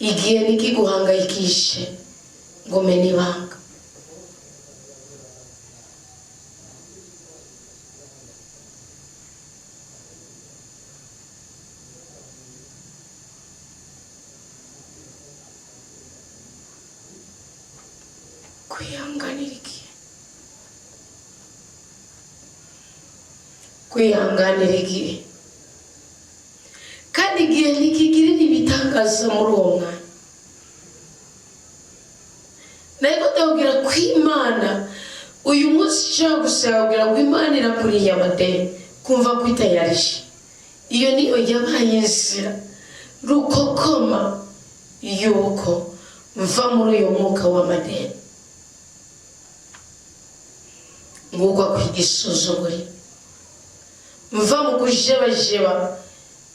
S1: Igihe nikiguhangayikishe ngo mene ibanga. Kwihanganira igihe, kwihanganira igihe, kandi igihe ntikigirira ibitangaza muri uwo mwanya. Ariko ndababwira ko Imana uyu munsi ishobora gusa yababwira ngo Imana irakuriye amadeni, kumva ko itayarishe. Iyo niyo yabaye inzira rukokoma yuko mva muri uyu mwuka w'amadeni, ngugwa ku igisuzuguriro, mva mu kujebajeba,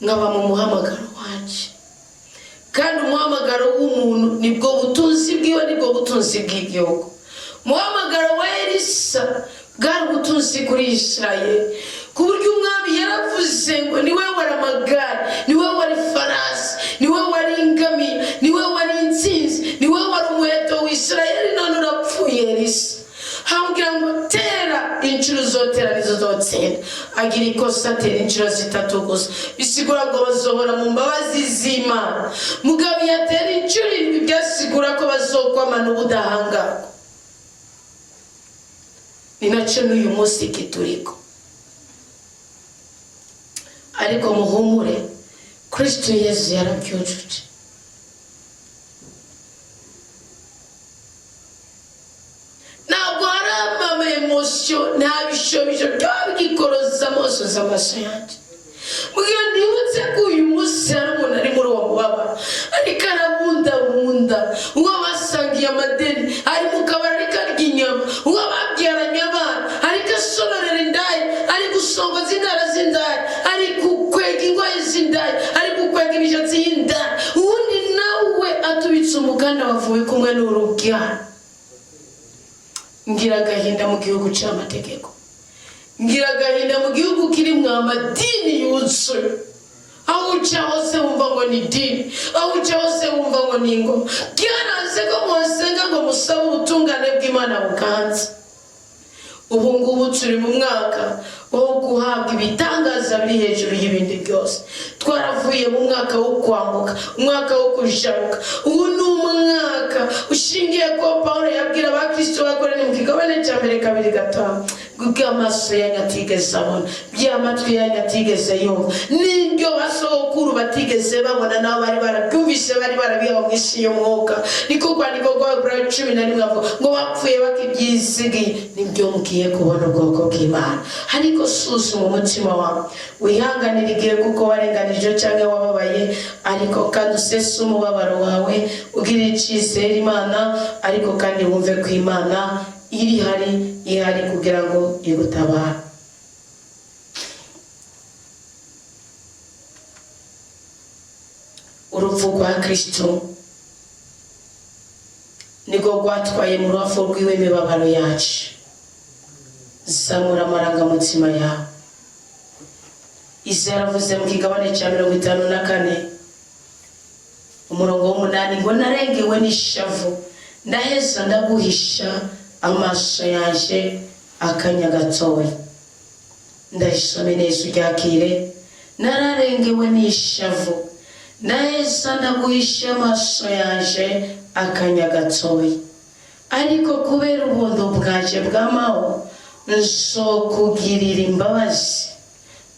S1: nkaba mu muhamagaro wanje. Kandi umuhamagaro w'umuntu nibwo butunzi bwiwe, nibwo butunzi bw'igihugu. Umuhamagaro wa Elisa bwari ubutunzi kuri Isirayeli, ku buryo umwami yaravuze ngo: "Niwe wari amagare, niwe wari farasi, niwe wari ingamiya, niwe wari intsinzi, niwe wari umuheto w'Isirayeli, none urapfuye Elisa." Hambwira ngo: "Tera inshuro uzotera nizo uzotsinda." Agira ikosa, atera inshuro zitatu gusa, bisigura ngo bazohora mu mbabazi z'Imana. Mugabo yatera inshuro indwi, byasigura ko bazokwamana ubudahangarwa. Ni nacyo n'uyu munsi kituriko. Ariko muhumure, Kristo Yezu yarabyujuje. Ntabwo hari ama émotions, nta bishobisho byaba bigikoroza amaso amaso yanjye. Mbwira nibutse ko uyu munsi hari umuntu ari muri uwo mubabaro, ariko arabundabunda, uwo basangiye amadeni ari mu kabari ariko arya inyama, uwo babyaranye abana ariko asonorera indaya, ari gusongoza indara z'indaya, ari gukwega ingoyi z'indaya, ari gukwega imishatsi y'indaya, uwundi nawe atubitse umuganda wavuye kumwe n'urubyaro. Ngira agahinda mu gihugu cy'amategeko, ngira agahinda mu gihugu kirimo amadini yuzuye, aho uca hose wumva ngo ni idini, aho uca hose wumva ngo ni ingoma. Byaranze ko musenga ngo musabe ubutungane bw'Imana buganze. Ubu ngubu turi mu mwaka wo guhabwa ibitangaza biri hejuru y'ibindi byose. Twaravuye mu mwaka wo kwambuka, umwaka wo kujabuka. Ubu ni umwaka ushingiye ko Paul yabwira abakristo bakoranye mu kigabane cya mbere 2:5. Ngo amaso yanyu atigeze abona, by'amatwi yanyu atigeze yumva, n'ibyo basogokuru batigeze babona, nabo bari barabyumvise, bari barabihawe mu isi y'umwuka. Niko kwandiko kwa Heburayo 11 avuga ngo bapfuye bakibyizigiye. Nibyo mugiye kubona, ubwoko bw'Imana. Ariko suzuma umutima wawe, wihanganire igihe kuko warenganije cyangwa wababaye, ariko kandi usese umubabaro wawe, ugirire icyizere Imana, ariko kandi wumve ko Imana iri hari, ihari kugira ngo igutabare. Urupfu rwa Kristo niko rwatwaye mu rubavu rw'iwe imibabaro yacu. Zamura amarangamutima yawe. Isi yaravuze mu kigabane cya 54, umurongo w'8, ngo narengewe n'ishavu, ndaheza ndaguhisha amaso yanje akanya gatoya. Ndayisome neza uryakire: nararengewe n'ishavu, ndaheza ndaguhisha amaso yanje akanya gatoya, ariko kubera ubuntu bwanje bwamaho nzokugirira imbabazi,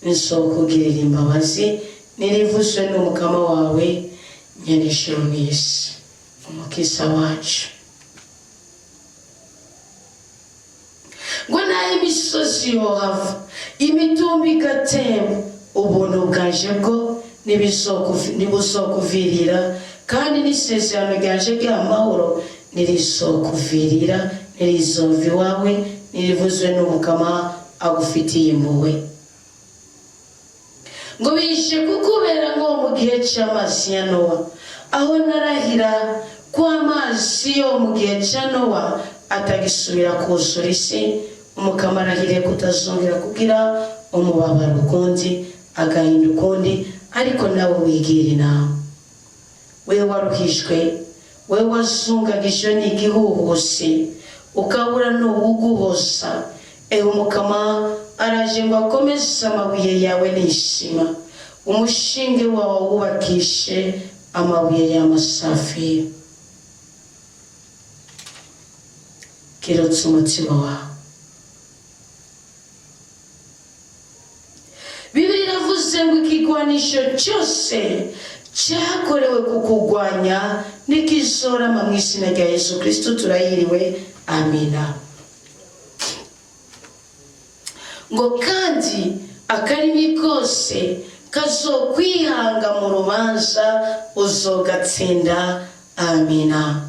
S1: nzokugirira imbabazi, nirivuzwe n'Umukama wawe nyenijuru n'isi, Umukiza wacu. Ngo naho imisozi yohava, imitumba igatemba, ubuntu bwanje bwo ntibuzokuvirira, kandi n'isezerano ryanje ry'amahoro ntirizokuvirira, ntirizova iwawe, ntirivuzwe n'Umukama agufitiye impuhwe. Ngo bishe kukubera nko mu gihe cy'amazi ya Nowa, aho narahira ko amazi yo mu gihe cya Nowa atagisubira kuzura isi. Umukama arahiriye kutazongera kugira umubabaro ukundi, agahinda ukundi. Ariko nawe wigira inama, we waruhijwe, we wazungagijwe n'igihuhusi, ukabura n'uwuguhoza, ewe Umukama araje ngo akomeze amabuye yawe n'ishima, umushinge wawe wubakishe amabuye y'amasafiri. Kirotse umutima wawe. Bibiri iravuze ngo ikigwanisho cyose cyakorewe kukugwanya nikizorama mu izina rya Yesu Kristo. Turahiriwe, amina. Ngo kandi akarimi kose kazokwihanga mu rubanza uzogatsinda, amina.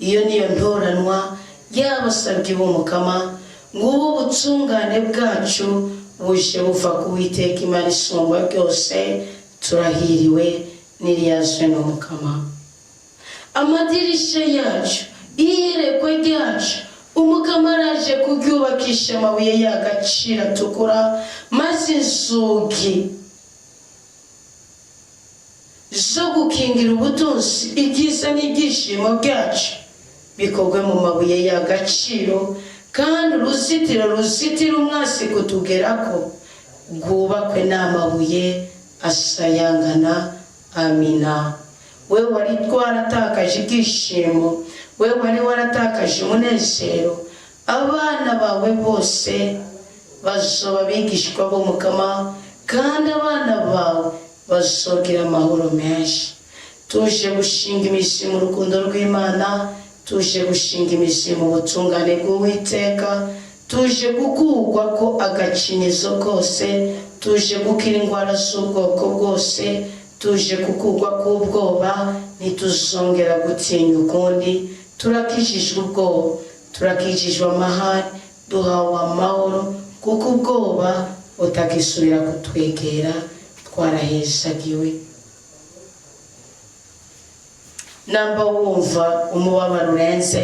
S1: Iyo niyo ntoranwa y'abasabyi b'Umukama. Ngubu ubutungane bwacu buje buva ku Witeka Imana isumba byose. Turahiriwe n'iriyazwe n'Umukama. Amadirisha yacu, iyerekwa ryacu, Umukama araje kuryubakisha amabuye y'agaciro atukura, maze inzugi zo gukingira ubutunzi, ibyiza n'ibyishimo byacu bikorwe mu mabuye y'agaciro, kandi uruzitiro ruzitira umwasi kutugerako rwubakwe n'amabuye asayangana, amina. We wari twaratakaje ibyishimo, we wari waratakaje umunezero, abana bawe bose bazoba abigishwa b'Umukama, kandi abana bawe bazogira amahoro menshi. Tuje gushinga imizi mu rukundo rw'Imana, tuje gushinga imizi mu butungane bw'Uwiteka, tuje gukurwa ko agacinyizo kose, tuje gukira indwara z'ubwoko bwose, tuje gukurwa k'ubwoba, ntituzongera gutinya ukundi. Turakijijwe ubwoba, turakijijwe amahane, duhawe amahoro, kuko ubwoba butagisubira kutwegera. Twarahezagiwe. Namba wumva umubabaro urenze,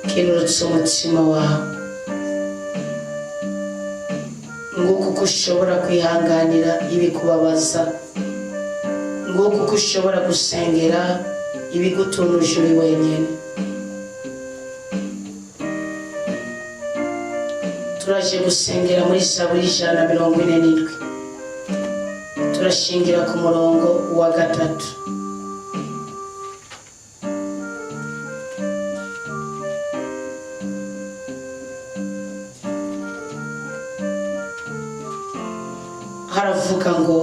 S1: kirurutse umutima wawe. Nguko uko ushobora kwihanganira ibikubabaza, nguko uko ushobora gusengera ibigutunuje uri wenyine. Turaje gusengera muri Zaburi 147, turashingira ku murongo wa 3. Haravuga ngo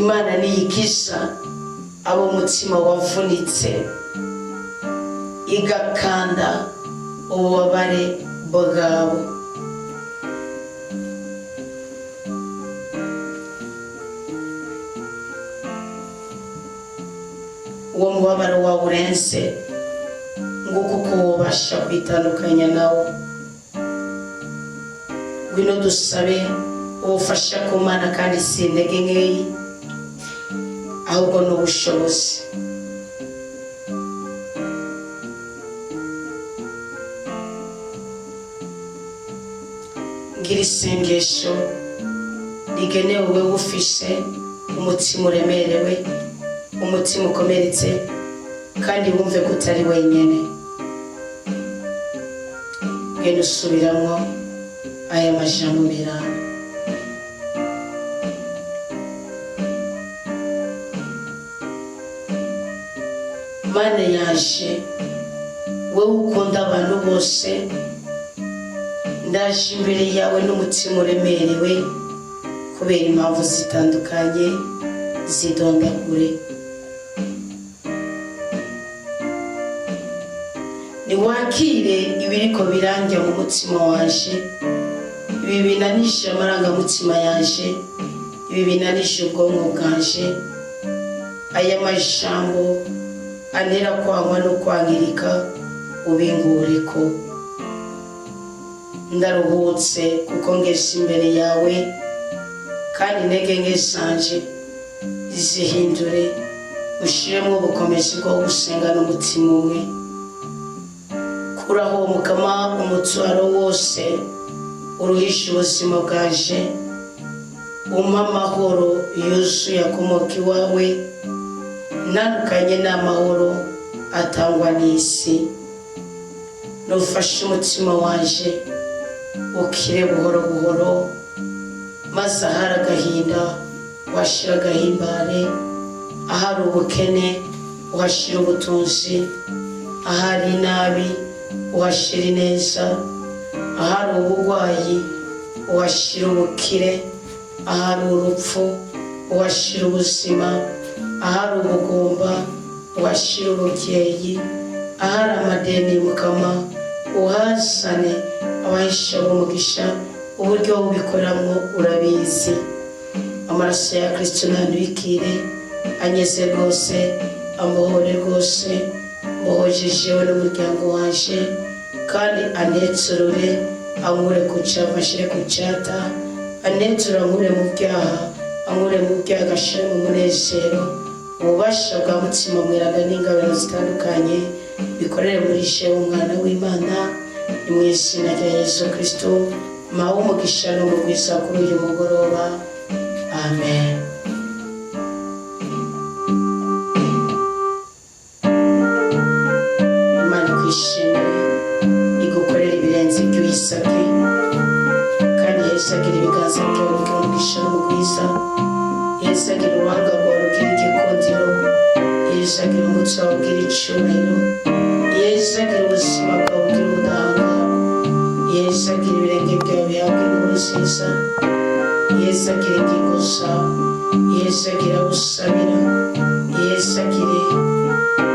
S1: Imana niyikiza abo umutima wavunitse, igakanda ububabare bwabo. Uwo mubabaro wawe urenze, nguko uko wobasha kwitandukanya nawo. Ngwino dusabe ubufasha ku Mana, kandi si intege nkeyi, ahubwo ni ubushobozi. Ngira isengesho rigenewe wewe ufise umutima uremerewe, umutima ukomeretse, kandi wumve ko utari wenyine. Genda usubiramwo aya majambo mirana. Mana yaje, wowe ukunda abantu bose, ndaje imbere yawe n'umutima uremerewe kubera impamvu zitandukanye, zidondagure. Niwakire ibiriko biranja mu mutima wanje, ibi binanije amarangamutima yanje, ibi binanije ubwonko bwanje, aya majambo antera kwangwa no kwangirika, ubingureko. Ndaruhutse kuko ngeze imbere yawe, kandi intege nke zanje zihindure, ushiremo ubukomezi bwo gusenga n'umutima umwe. Kuraho, Mukama, umutwaro wose uruhisha ubuzima bwaje, umpa amahoro yuzuye akomoka iwawe, ntandukanye n'amahoro atangwa n'isi. Nufashe umutima wanje ukire buhoro buhoro, maze ahari agahinda uhashira agahimbare, ahari ubukene uhashira ubutunzi, ahari inabi uhashira ineza, ahari ubugwayi uhashira ubukire, ahari urupfu uhashira ubuzima, ahari ubugumba uhashira ububyeyi, ahari amadeni, Mukama, uhazane abahisha b'umugisha. Uburyo ubikoramo urabizi. Amaraso ya Kristo ntantwikire, anyeze rwose, ambohore rwose, mbohojejewe n'umuryango wanje, kandi anetsurure, ankure ku cyavu ashire ku cyata, anetsure ankure mu byaha, ankure mu byaha ashire mu munezero. Ububasha bwa Mutima Mweranda n'ingabano zitandukanye bikorere muri jewe umwana w'Imana. Ni mu izina rya Yesu Kristo mpawe umugisha n'umugwiza kuri uyu mugoroba. Amen. Imana ikwishimire, igukorere ibirenze ibyo uyisabye, kandi yesagire ibiganza byawe bigira umugisha n'umugwiza, yesagire uruhanga rwawe rugira igikundiro, yesagire umutsi wawe ugira icyubahiro, yesagire ubuzima bwawe bugira ubudahangarwa, yesagire ibirenge byawe bihabwa inkuru nziza, yesagire ingingo zawe, yesagire abo usabira, yesagire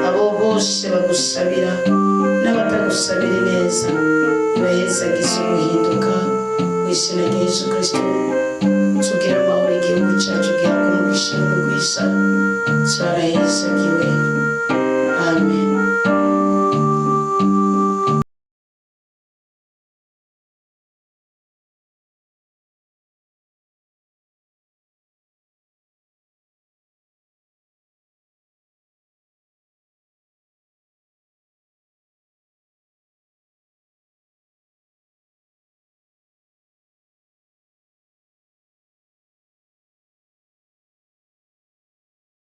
S1: abo bose bagusabira n'abatagusabira ineza, ibahezagize guhinduka mu izina rya Yesu Kristo.